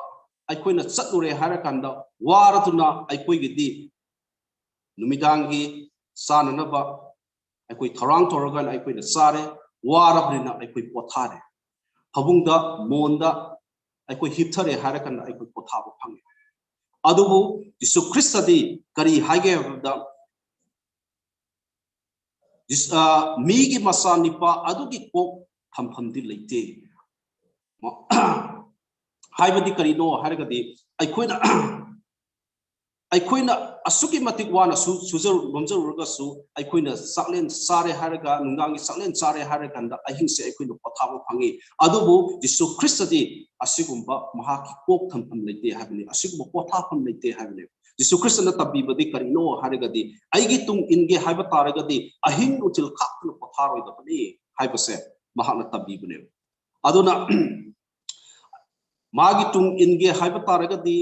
ꯑꯩꯈꯣꯏꯅ ꯆꯠꯂꯨꯔꯦ ꯍꯥꯏꯔꯀꯥꯟꯗ ꯋꯥꯔꯗꯨꯅ ꯑꯩꯈꯣꯏꯒꯤꯗꯤ ꯅꯨꯃꯤꯗꯥꯡꯒꯤ ꯆꯥꯅꯅꯕ ꯑꯩꯈꯣꯏ ꯊꯧꯔꯥꯡ ꯇꯧꯔꯒ ꯑꯩꯈꯣꯏꯅ ꯆꯥꯔꯦ, ꯋꯥꯔꯕꯅꯤꯅ ꯑꯩꯈꯣꯏ ꯄꯣꯊꯥꯔꯦ, ꯐꯃꯨꯡꯗ ꯃꯣꯟꯗ ꯑꯩꯈꯣꯏ ꯍꯤꯞꯊꯔꯦ ꯍꯥꯏꯔꯀꯥꯟꯗ ꯑꯩꯈꯣꯏ ꯄꯣꯊꯥꯕ ꯐꯪꯉꯤ꯫ ꯑꯗꯨꯕꯨ ꯖꯤꯁꯨ ꯈ꯭ꯔꯤꯁꯇꯗꯤ ꯀꯔꯤ ꯍꯥꯏꯒꯦ ꯍꯥꯏꯕꯗ, ꯖꯤꯁ-, ꯑ, ꯃꯤꯒꯤ ꯃꯆꯥꯅꯤꯄꯥ ꯑꯗꯨꯒꯤ ꯀꯣꯛ ꯊꯝꯐꯝꯗꯤ ꯂꯩꯇꯦ꯫ ꯍꯥꯏꯕꯗꯤ ꯀꯔꯤꯅꯣ ꯍꯥꯏꯔꯒꯗꯤ, ꯑꯩꯈꯣꯏꯅ ꯑꯩꯈꯣꯏꯅ ꯑꯁꯨꯛꯀꯤ ꯃꯇꯤꯛ ꯋꯥꯅ ꯁꯨ-, ꯁꯨꯖꯔꯨ-, ꯅꯣꯝꯖꯔꯨꯔꯒꯁꯨ, ꯑꯩꯈꯣꯏꯅ ꯆꯥꯛꯂꯦꯟ ꯆꯥꯔꯦ ꯍꯥꯏꯔꯒ, ꯅꯨꯡꯗꯥꯡꯒꯤ ꯆꯥꯛꯂꯦꯟ ꯆꯥꯔꯦ ꯍꯥꯏꯔ ꯀꯥꯟꯗ ꯑꯍꯤꯡꯁꯦ ꯑꯩꯈꯣꯏꯅ ꯄꯣꯊꯥꯕ ꯐꯪꯉꯤ꯫ ꯑꯗꯨꯕꯨ ꯖꯤꯁꯨ ꯈ꯭ꯔꯤꯁꯇꯗꯤ ꯑꯁꯤꯒꯨꯝꯕ ꯃꯍꯥꯛꯀꯤ ꯀꯣꯛ ꯊꯝꯐꯝ ꯂꯩꯇꯦ ꯍꯥꯏꯕꯅꯤ, ꯑꯁꯤꯒꯨꯝꯕ ꯄꯣꯊꯥꯐꯝ ꯂꯩꯇꯦ ꯍꯥꯏꯕꯅꯤ꯫ ꯖꯤꯁꯨ ꯈ꯭ꯔꯤꯁꯇꯅ ꯇꯝꯕꯤꯕꯗꯤ ꯀꯔꯤꯅꯣ ꯍꯥꯏꯔꯒꯗꯤ, "ꯑꯩꯒꯤ ꯇꯨꯡ ꯏꯟꯒꯦ ꯍꯥꯏꯕ ꯇꯥꯔꯒꯗꯤ ꯑꯍꯤꯡ ꯅꯨꯡꯊꯤꯜ ꯈꯥꯛꯇꯅ ꯄꯣꯊꯥꯔꯣꯏꯗꯕꯅꯤ" ꯍꯥꯏꯕꯁꯦ ꯃꯍꯥꯛꯅ ꯇꯝꯕꯤꯕꯅꯦꯕ꯫ ꯑꯗꯨꯅ ꯃꯥꯒꯤ ꯇꯨꯡ ꯏꯟꯒꯦ ꯍꯥꯏꯕ ꯇꯥꯔꯒꯗꯤ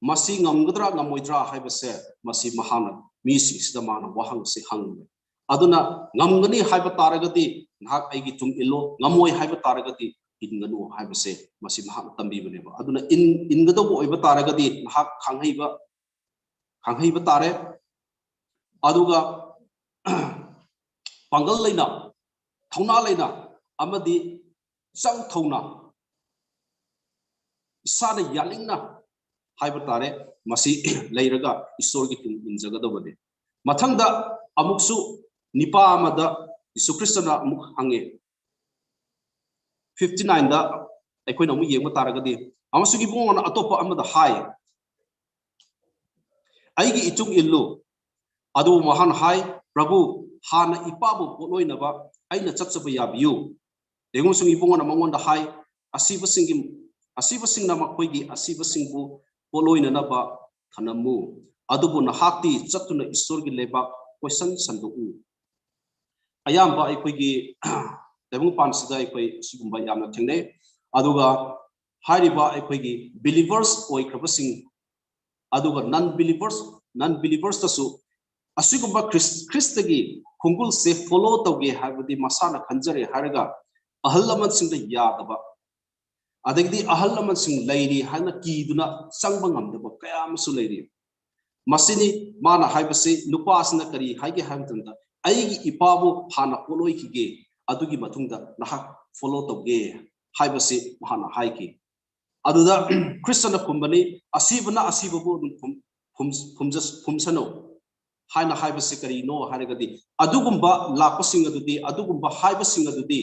ꯃꯁꯤ ꯉꯝꯒꯗ꯭ꯔꯥ ꯉꯝꯃꯣꯏꯗ꯭ꯔꯥ ꯍꯥꯏꯕꯁꯦ, ꯃꯁꯤ ꯃꯍꯥꯛꯅ ꯃꯤꯁꯤꯡꯁꯤꯗ ꯃꯥꯅ ꯋꯥꯍꯪꯁꯦ ꯍꯪꯕꯅꯦ꯫ ꯑꯗꯨꯅ ꯉꯝꯒꯅꯤ ꯍꯥꯏꯕ ꯇꯥꯔꯒꯗꯤ ꯅꯍꯥꯛ ꯑꯩꯒꯤ ꯇꯨꯡ ꯏꯜꯂꯣ, ꯉꯝꯃꯣꯏ ꯍꯥꯏꯕ ꯇꯥꯔꯒꯗꯤ ꯏꯟꯒꯅꯨ ꯍꯥꯏꯕꯁꯦ ꯃꯁꯤ ꯃꯍꯥꯛꯅ ꯇꯝꯕꯤꯕꯅꯦꯕ꯫ ꯑꯗꯨꯅ ꯏꯟ-, ꯏꯟꯒꯗꯧꯕ ꯑꯣꯏꯕ ꯇꯥꯔꯒꯗꯤ ꯅꯍꯥꯛ ꯈꯥꯡꯍꯩꯕ, ꯈꯥꯡꯍꯩꯕ ꯇꯥꯔꯦ꯫ ꯑꯗꯨꯒ ꯄꯥꯡꯒꯜ ꯂꯩꯅ, ꯊꯧꯅꯥ ꯂꯩꯅ ꯑꯃꯗꯤ ꯆꯪ ꯊꯧꯅ, ꯏꯁꯥꯅ ꯌꯥꯅꯤꯡꯅ ꯍꯥꯏꯕ ꯇꯥꯔꯦ, ꯃꯁꯤ ꯂꯩꯔꯒ ꯏꯁꯣꯔꯒꯤ ꯇꯨꯡ ꯏꯟꯖꯒꯗꯕꯅꯤ꯫ ꯃꯊꯪꯗ ꯑꯃꯨꯛꯁꯨ ꯅꯤꯄꯥ ꯑꯃꯗ ꯖꯤꯁꯨ ꯈ꯭ꯔꯤꯁꯇꯅ ꯑꯃꯨꯛ ꯍꯪꯉꯦ, ꯐꯤꯐꯇꯤ ꯅꯥꯏꯟꯗ ꯑꯩꯈꯣꯏꯅ ꯑꯃꯨꯛ ꯌꯦꯡꯕ ꯇꯥꯔꯒꯗꯤ, ꯑꯃꯁꯨꯡ ꯏꯕꯨꯡꯉꯣꯅ ꯑꯇꯣꯞꯄ ꯑꯃꯗ ꯍꯥꯏ, "ꯑꯩꯒꯤ ꯏꯇꯨꯡ ꯏꯜꯂꯨ"꯫ ꯑꯗꯨꯕꯨ ꯃꯍꯥꯛꯅ ꯍꯥꯏ, "ꯄ꯭ꯔꯚꯨ, ꯍꯥꯟꯅ ꯏꯄꯥꯕꯨ ꯄꯣꯠꯂꯣꯏꯅꯕ ꯑꯩꯅ ꯆꯠꯆꯕ ꯌꯥꯕꯤꯌꯨ"꯫ ꯑꯃꯁꯨꯡ ꯏꯕꯨꯡꯉꯣꯅ ꯃꯉꯣꯟꯗ ꯍꯥꯏ, "ꯑꯁꯤꯕꯁꯤꯡꯒꯤ, ꯑꯁꯤꯕꯁꯤꯡꯅ ꯃꯈꯣꯏꯒꯤ ꯑꯁꯤꯕꯁꯤꯡꯕꯨ ꯄꯣꯠꯂꯣꯏꯅꯅꯕ ꯊꯅꯝꯃꯨ, ꯑꯗꯨꯕꯨ ꯅꯍꯥꯛꯇꯤ ꯆꯠꯇꯨꯅ ꯏꯁꯣꯔꯒꯤ ꯂꯩꯕꯥꯛ ꯀꯣꯏꯁꯟ ꯁꯟꯗꯣꯛꯎ"꯫ ꯑꯌꯥꯝꯕ ꯑꯩꯈꯣꯏꯒꯤ ꯇꯥꯏꯕꯪꯄꯥꯟꯁꯤꯗ ꯑꯩꯈꯣꯏ ꯑꯁꯤꯒꯨꯝꯕ ꯌꯥꯝꯅ ꯊꯦꯡꯅꯩ꯫ ꯑꯗꯨꯒ ꯍꯥꯏꯔꯤꯕ ꯑꯩꯈꯣꯏꯒꯤ ꯕꯤꯂꯤꯚꯔꯁ ꯑꯣꯏꯈ꯭ꯔꯕꯁꯤꯡ ꯑꯗꯨꯒ ꯅꯟ ꯕꯤꯂꯤꯚꯔꯁ ꯅꯟ ꯕꯤꯂꯤꯚꯔꯁꯇꯁꯨ ꯑꯁꯤꯒꯨꯝꯕ ꯈ꯭ꯔꯤꯁ ꯈ꯭ꯔꯤꯁꯇꯒꯤ ꯈꯣꯡꯒꯨꯜꯁꯦ ꯐꯣꯂꯣ ꯇꯧꯒꯦ ꯍꯥꯏꯕꯗꯤ ꯃꯁꯥꯅ ꯈꯟꯖꯔꯦ ꯍꯥꯏꯔꯒ ꯑꯍꯜ ꯂꯃꯟꯁꯤꯡꯗ ꯌꯥꯗꯕ, ꯑꯗꯒꯤꯗꯤ ꯑꯍꯜ ꯂꯃꯟꯁꯤꯡ ꯂꯩꯔꯤ ꯍꯥꯏꯅ ꯀꯤꯗꯨꯅ ꯆꯪꯕ ꯉꯝꯗꯕ ꯀꯌꯥ ꯑꯃꯁꯨ ꯂꯩꯔꯤ꯫ ꯃꯁꯤꯅꯤ ꯃꯥꯅ ꯍꯥꯏꯕꯁꯤ, ꯅꯨꯄꯥ ꯑꯁꯤꯅ ꯀꯔꯤ ꯍꯥꯏꯒꯦ ꯍꯥꯏꯕ ꯃꯇꯝꯗ, "ꯑꯩꯒꯤ ꯏꯄꯥꯕꯨ ꯍꯥꯟꯅ ꯄꯣꯠꯂꯣꯏꯈꯤꯒꯦ, ꯑꯗꯨꯒꯤ ꯃꯇꯨꯡꯗ ꯅꯍꯥꯛ ꯐꯣꯂꯣ ꯇꯧꯒꯦ" ꯍꯥꯏꯕꯁꯤ ꯃꯍꯥꯛꯅ ꯍꯥꯏꯈꯤ꯫ ꯑꯗꯨꯗ ꯈ꯭ꯔꯤꯁꯇꯅ ꯈꯨꯝꯕꯅꯤ, "ꯑꯁꯤꯕꯅ ꯑꯁꯤꯕꯕꯨ ꯑꯗꯨꯝ ꯈꯨꯝ- ꯈꯨꯝ- ꯈꯨꯝꯖ- ꯈꯨꯝꯁꯅꯨ" ꯍꯥꯏꯅ ꯍꯥꯏꯕꯁꯤ ꯀꯔꯤꯅꯣ ꯍꯥꯏꯔꯒꯗꯤ, ꯑꯗꯨꯒꯨꯝꯕ ꯂꯥꯛꯄꯁꯤꯡ ꯑꯗꯨꯗꯤ, ꯑꯗꯨꯒꯨꯝꯕ ꯍꯥꯏꯕꯁꯤꯡ ꯑꯗꯨꯗꯤ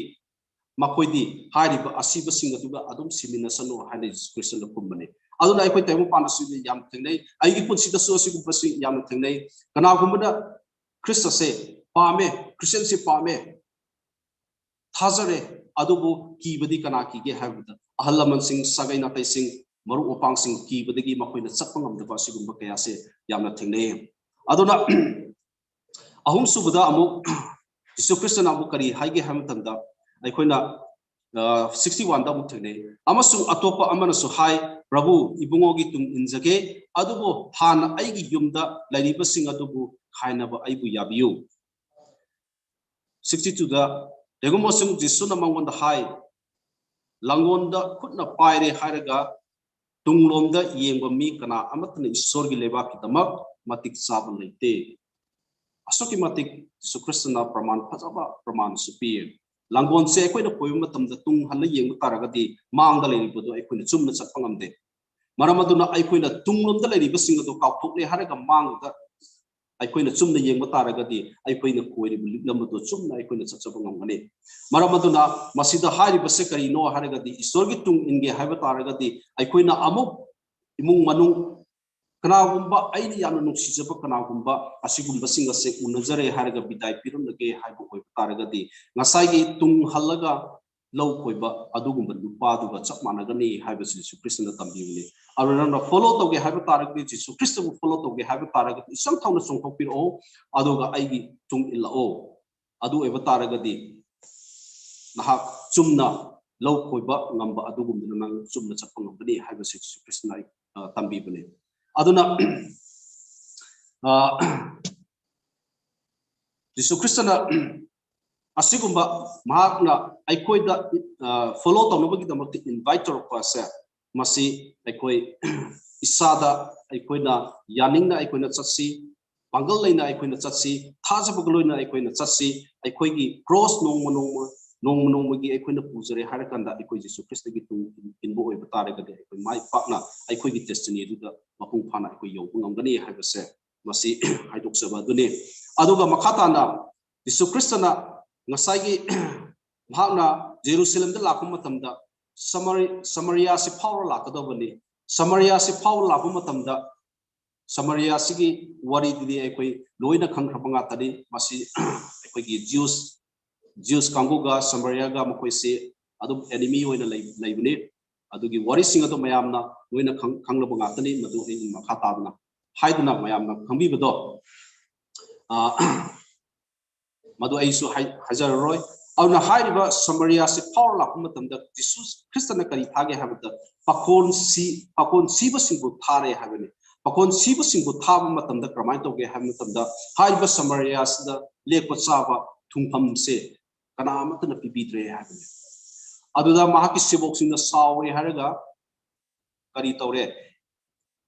ꯃꯈꯣꯏꯗꯤ ꯍꯥꯏꯔꯤꯕ ꯑꯁꯤꯕꯁꯤꯡ ꯑꯗꯨꯒ ꯑꯗꯨꯝ ꯁꯤꯃꯤꯟꯅꯁꯅꯨ ꯍꯥꯏꯅ ꯖꯤꯁꯨ ꯈ꯭ꯔꯤꯁꯇꯅ ꯈꯨꯝꯕꯅꯤ꯫ ꯑꯗꯨꯅ ꯑꯩꯈꯣꯏ ꯇꯥꯏꯕꯪꯄꯥꯟꯗꯁꯨ ꯌꯥꯝ ꯊꯦꯡꯅꯩ, ꯑꯩꯒꯤ ꯄꯨꯟꯁꯤꯗꯁꯨ ꯑꯁꯤꯒꯨꯝꯕꯁꯤ ꯌꯥꯝꯅ ꯊꯦꯡꯅꯩ꯫ ꯀꯅꯥꯒꯨꯝꯕꯅ ꯈ꯭ꯔꯤꯁꯇꯁꯦ ꯄꯥꯝꯃꯦ, ꯈ꯭ꯔꯤꯁꯇꯤꯌꯟꯁꯦ ꯄꯥꯝꯃꯦ, ꯊꯥꯖꯔꯦ, ꯑꯗꯨꯕꯨ ꯀꯤꯕꯗꯤ ꯀꯅꯥ ꯀꯤꯒꯦ ꯍꯥꯏꯕꯗ, ꯑꯍꯜ ꯂꯃꯟꯁꯤꯡ, ꯁꯥꯒꯩ ꯅꯥꯇꯩꯁꯤꯡ, ꯃꯔꯨꯞ ꯃꯄꯥꯡꯁꯤꯡ ꯀꯤꯕꯗꯒꯤ ꯃꯈꯣꯏꯅ ꯆꯠꯄ ꯉꯝꯗꯕ ꯑꯁꯤꯒꯨꯝꯕ ꯀꯌꯥꯁꯦ ꯌꯥꯝꯅ ꯊꯦꯡꯅꯩ꯫ ꯑꯗꯨꯅ ꯑꯍꯨꯝꯁꯨꯕꯗ ꯑꯃꯨꯛ ꯖꯤꯁꯨ ꯈ꯭ꯔꯤꯁꯇꯅ ꯑꯃꯨꯛ ꯀꯔꯤ ꯍꯥꯏꯒꯦ ꯍꯥꯏꯕ ꯃꯇꯝꯗ, ꯑꯩꯈꯣꯏꯅ ꯁꯤꯛꯁꯇꯤ ꯋꯥꯟꯗ ꯑꯃꯨꯛ ꯊꯦꯡꯅꯩ, "ꯑꯃꯁꯨꯡ ꯑꯇꯣꯞꯄ ꯑꯃꯅꯁꯨ ꯍꯥꯏ, 'ꯄ꯭ꯔꯚꯨ, ꯏꯕꯨꯡꯉꯣꯒꯤ ꯇꯨꯡ ꯏꯟꯖꯒꯦ, ꯑꯗꯨꯕꯨ ꯍꯥꯟꯅ ꯑꯩꯒꯤ ꯌꯨꯝꯗ ꯂꯩꯔꯤꯕꯁꯤꯡ ꯑꯗꯨꯕꯨ ꯈꯥꯏꯅꯕ ꯑꯩꯕꯨ ꯌꯥꯕꯤꯌꯨ.'" ꯁꯤꯛꯁꯇꯤ ꯇꯨꯗ, "ꯀꯩꯒꯨꯝꯕꯁꯨ ꯖꯤꯁꯨꯅ ꯃꯉꯣꯟꯗ ꯍꯥꯏ, 'ꯂꯥꯡꯒꯣꯜꯗ ꯈꯨꯠꯅ ꯄꯥꯏꯔꯦ ꯍꯥꯏꯔꯒ ꯇꯨꯡꯂꯣꯝꯗ ꯌꯦꯡꯕ ꯃꯤ ꯀꯅꯥ ꯑꯃꯠꯇꯅ ꯏꯁꯣꯔꯒꯤ ꯂꯩꯕꯥꯛꯀꯤꯗꯃꯛ ꯃꯇꯤꯛ ꯆꯥꯕ ꯂꯩꯇꯦ.'" ꯑꯁꯨꯛꯀꯤ ꯃꯇꯤꯛ ꯖꯤꯁꯨ ꯈ꯭ꯔꯤꯁꯇꯅ ꯄ꯭ꯔꯃꯥꯟ ꯐꯖꯕ ꯄ꯭ꯔꯃꯥꯟꯁꯨ ꯄꯤꯌꯦ꯫ ꯂꯥꯡꯒꯣꯜꯁꯦ ꯑꯩꯈꯣꯏꯅ ꯀꯣꯏꯕ ꯃꯇꯝꯗ ꯇꯨꯡ ꯍꯜꯂ ꯌꯦꯡꯕ ꯇꯥꯔꯒꯗꯤ ꯃꯥꯡꯗ ꯂꯩꯔꯤꯕꯗꯣ ꯑꯩꯈꯣꯏꯅ ꯆꯨꯝꯅ ꯆꯠꯄ ꯉꯝꯗꯦ꯫ ꯃꯔꯝ ꯑꯗꯨꯅ ꯑꯩꯈꯣꯏꯅ ꯇꯨꯡꯂꯣꯝꯗ ꯂꯩꯔꯤꯕꯁꯤꯡ ꯑꯗꯨ ꯀꯥꯎꯊꯣꯛꯂꯦ ꯍꯥꯏꯔꯒ ꯃꯥꯡꯗ ꯑꯩꯈꯣꯏꯅ ꯆꯨꯝꯅ ꯌꯦꯡꯕ ꯇꯥꯔꯒꯗꯤ ꯑꯩꯈꯣꯏꯅ ꯀꯣꯏꯔꯤꯕ ꯂꯤꯛꯂꯝ ꯑꯗꯨ ꯆꯨꯝꯅ ꯑꯩꯈꯣꯏꯅ ꯆꯠꯆꯕ ꯉꯝꯒꯅꯤ꯫ ꯃꯔꯝ ꯑꯗꯨꯅ ꯃꯁꯤꯗ ꯍꯥꯏꯔꯤꯕꯁꯦ ꯀꯔꯤꯅꯣ ꯍꯥꯏꯔꯒꯗꯤ, ꯏꯁꯣꯔꯒꯤ ꯇꯨꯡ ꯏꯟꯒꯦ ꯍꯥꯏꯕ ꯇꯥꯔꯒꯗꯤ ꯑꯩꯈꯣꯏꯅ ꯑꯃꯨꯛ ꯏꯃꯨꯡ ꯃꯅꯨꯡ, ꯀꯅꯥꯒꯨꯝꯕ ꯑꯩꯅ ꯌꯥꯝꯅ ꯅꯨꯡꯁꯤꯖꯕ ꯀꯅꯥꯒꯨꯝꯕ ꯑꯁꯤꯒꯨꯝꯕꯁꯤꯡ ꯑꯁꯦ ꯎꯅꯖꯔꯦ ꯍꯥꯏꯔꯒ ꯕꯤꯗꯥꯏ ꯄꯤꯔꯝꯂꯒꯦ ꯍꯥꯏꯕ ꯑꯣꯏꯕ ꯇꯥꯔꯒꯗꯤ, ꯉꯁꯥꯏꯒꯤ ꯇꯨꯡ ꯍꯜꯂꯒ ꯂꯧ ꯈꯣꯏꯕ ꯑꯗꯨꯒꯨꯝꯕ ꯅꯨꯄꯥꯗꯨꯒ ꯆꯞ ꯃꯥꯟꯅꯒꯅꯤ ꯍꯥꯏꯕꯁꯤ ꯖꯤꯁꯨ ꯈ꯭ꯔꯤꯁꯇꯅ ꯇꯝꯕꯤꯕꯅꯤ꯫ ꯑꯗꯨꯅ ꯅꯪꯅ ꯐꯣꯂꯣ ꯇꯧꯒꯦ ꯍꯥꯏꯕ ꯇꯥꯔꯒꯗꯤ, ꯖꯤꯁꯨ ꯈ꯭ꯔꯤꯁꯇꯕꯨ ꯐꯣꯂꯣ ꯇꯧꯒꯦ ꯍꯥꯏꯕ ꯇꯥꯔꯒꯗꯤ, ꯏꯆꯪ ꯊꯧꯅ ꯆꯣꯡꯊꯣꯛꯄꯤꯔꯛꯑꯣ, ꯑꯗꯨꯒ ꯑꯩꯒꯤ ꯇꯨꯡ ꯏꯜꯂꯛꯑꯣ꯫ ꯑꯗꯨ ꯑꯣꯏꯕ ꯇꯥꯔꯒꯗꯤ ꯅꯍꯥꯛ ꯆꯨꯝꯅ ꯂꯧ ꯈꯣꯏꯕ ꯉꯝꯕ ꯑꯗꯨꯒꯨꯝꯕꯗꯨꯅ ꯅꯪ ꯆꯨꯝꯅ ꯆꯠꯄ ꯉꯝꯒꯅꯤ ꯍꯥꯏꯕꯁꯤ ꯖꯤꯁꯨ ꯈ꯭ꯔꯤꯁꯇꯅ ꯑꯩ, ꯑ, ꯇꯝꯕꯤꯕꯅꯤ꯫ ꯑꯗꯨꯅ ꯑ, ꯖꯤꯁꯨ ꯈ꯭ꯔꯤꯁꯇꯅ ꯑꯁꯤꯒꯨꯝꯕ ꯃꯍꯥꯛꯅ ꯑꯩꯈꯣꯏꯗ ꯐꯣꯂꯣ ꯇꯧꯅꯕꯒꯤꯗꯃꯛꯇ ꯏꯟꯚꯥꯏꯠ ꯇꯧꯔꯛꯄ ꯑꯁꯦ, ꯃꯁꯤ ꯑꯩꯈꯣꯏ ꯏꯁꯥꯗ ꯑꯩꯈꯣꯏꯅ ꯌꯥꯅꯤꯡꯅ ꯑꯩꯈꯣꯏꯅ ꯆꯠꯁꯤ, ꯄꯥꯡꯒꯜ ꯂꯩꯅ ꯑꯩꯈꯣꯏꯅ ꯆꯠꯁꯤ, ꯊꯥꯖꯕꯒ ꯂꯣꯏꯅ ꯑꯩꯈꯣꯏꯅ ꯆꯠꯁꯤ꯫ ꯑꯩꯈꯣꯏꯒꯤ ꯀ꯭ꯔꯣꯁ ꯅꯣꯡꯃ ꯅꯣꯡꯃ ꯅꯣꯡꯃ ꯅꯣꯡꯃꯒꯤ ꯑꯩꯈꯣꯏꯅ ꯄꯨꯖꯔꯦ ꯍꯥꯏꯔ ꯀꯥꯟꯗ ꯑꯩꯈꯣꯏ ꯖꯤꯁꯨ ꯈ꯭ꯔꯤꯁꯇꯒꯤ ꯇꯨꯡ ꯏꯟꯕ ꯑꯣꯏꯕ ꯇꯥꯔꯒꯗꯤ ꯑꯩꯈꯣꯏ ꯃꯥꯏ ꯄꯥꯛꯅ ꯑꯩꯈꯣꯏꯒꯤ ꯗꯦꯁꯇꯤꯅꯤ ꯑꯗꯨꯗ ꯃꯄꯨꯡ ꯐꯥꯅ ꯑꯩꯈꯣꯏ ꯌꯧꯕ ꯉꯝꯒꯅꯤ ꯍꯥꯏꯕꯁꯦ ꯃꯁꯤ ꯍꯥꯏꯗꯣꯛꯆꯕ ꯑꯗꯨꯅꯤ꯫ ꯑꯗꯨꯒ ꯃꯈꯥ ꯇꯥꯅ ꯖꯤꯁꯨ ꯈ꯭ꯔꯤꯁꯇꯅ ꯉꯁꯥꯏꯒꯤ ꯃꯍꯥꯛꯅ ꯖꯦꯔꯨꯁꯂꯦꯝꯗ ꯂꯥꯛꯄ ꯃꯇꯝꯗ ꯁꯃꯔꯤ-, ꯁꯃꯔꯤꯌꯥꯁꯤ ꯐꯥꯎꯔ ꯂꯥꯛꯀꯗꯧꯕꯅꯤ꯫ ꯁꯃꯔꯤꯌꯥꯁꯤ ꯐꯥꯎꯔ ꯂꯥꯛꯄ ꯃꯇꯝꯗ ꯁꯃꯔꯤꯌꯥꯁꯤꯒꯤ ꯋꯥꯔꯤꯗꯨꯗꯤ ꯑꯩꯈꯣꯏ ꯂꯣꯏꯅ ꯈꯪꯈ꯭ꯔꯕ ꯉꯥꯛꯇꯅꯤ꯫ ꯃꯁꯤ ꯑꯩꯈꯣꯏꯒꯤ ꯖ꯭ꯌꯨꯁ, ꯖ꯭ꯌꯨꯁ ꯀꯥꯡꯕꯨꯒ ꯁꯃꯔꯤꯌꯥꯒ ꯃꯈꯣꯏꯁꯤ ꯑꯗꯨꯝ ꯑꯦꯅꯤꯃꯤ ꯑꯣꯏꯅ ꯂꯩ-, ꯂꯩꯕꯅꯤ꯫ ꯑꯗꯨꯒꯤ ꯋꯥꯔꯤꯁꯤꯡ ꯑꯗꯨ ꯃꯌꯥꯝꯅ ꯂꯣꯏꯅ ꯈꯪ-, ꯈꯪꯂꯕ ꯉꯥꯛꯇꯅꯤ꯫ ꯃꯗꯨ ꯑꯩ ꯃꯈꯥ ꯇꯥꯗꯅ ꯍꯥꯏꯗꯅ ꯃꯌꯥꯝꯅ ꯈꯪꯕꯤꯕꯗꯣ, ꯑ, ꯃꯗꯨ ꯑꯩꯁꯨ ꯍꯥꯏ-, ꯍꯥꯏꯖꯔꯔꯣꯏ꯫ ꯑꯗꯨꯅ ꯍꯥꯏꯔꯤꯕ ꯁꯃꯔꯤꯌꯥꯁꯤ ꯐꯥꯎꯔ ꯂꯥꯛꯄ ꯃꯇꯝꯗ ꯖꯤꯁꯨ ꯈ꯭ꯔꯤꯁꯇꯅ ꯀꯔꯤ ꯊꯥꯒꯦ ꯍꯥꯏꯕꯗ ꯄꯥꯈꯣꯟ ꯁꯤ-, ꯄꯥꯈꯣꯟ ꯁꯤꯕꯁꯤꯡꯕꯨ ꯊꯥꯔꯦ ꯍꯥꯏꯕꯅꯤ꯫ ꯄꯥꯈꯣꯟ ꯁꯤꯕꯁꯤꯡꯕꯨ ꯊꯥꯕ ꯃꯇꯝꯗ ꯀꯔꯝꯍꯥꯏꯅ ꯇꯧꯒꯦ ꯍꯥꯏꯕ ꯃꯇꯝꯗ ꯍꯥꯏꯔꯤꯕ ꯁꯃꯔꯤꯌꯥꯁꯤꯗ ꯂꯦꯛꯄ ꯆꯥꯕ ꯊꯨꯡꯐꯝꯁꯦ ꯀꯅꯥ ꯑꯃꯠꯇꯅ ꯄꯤꯕꯤꯗ꯭ꯔꯦ ꯍꯥꯏꯕꯅꯤ꯫ ꯑꯗꯨꯗ ꯃꯍꯥꯛꯀꯤ ꯁꯦꯕꯣꯛꯁꯤꯡꯅ ꯁꯥꯎꯔꯦ ꯍꯥꯏꯔꯒ ꯀꯔꯤ ꯇꯧꯔꯦ?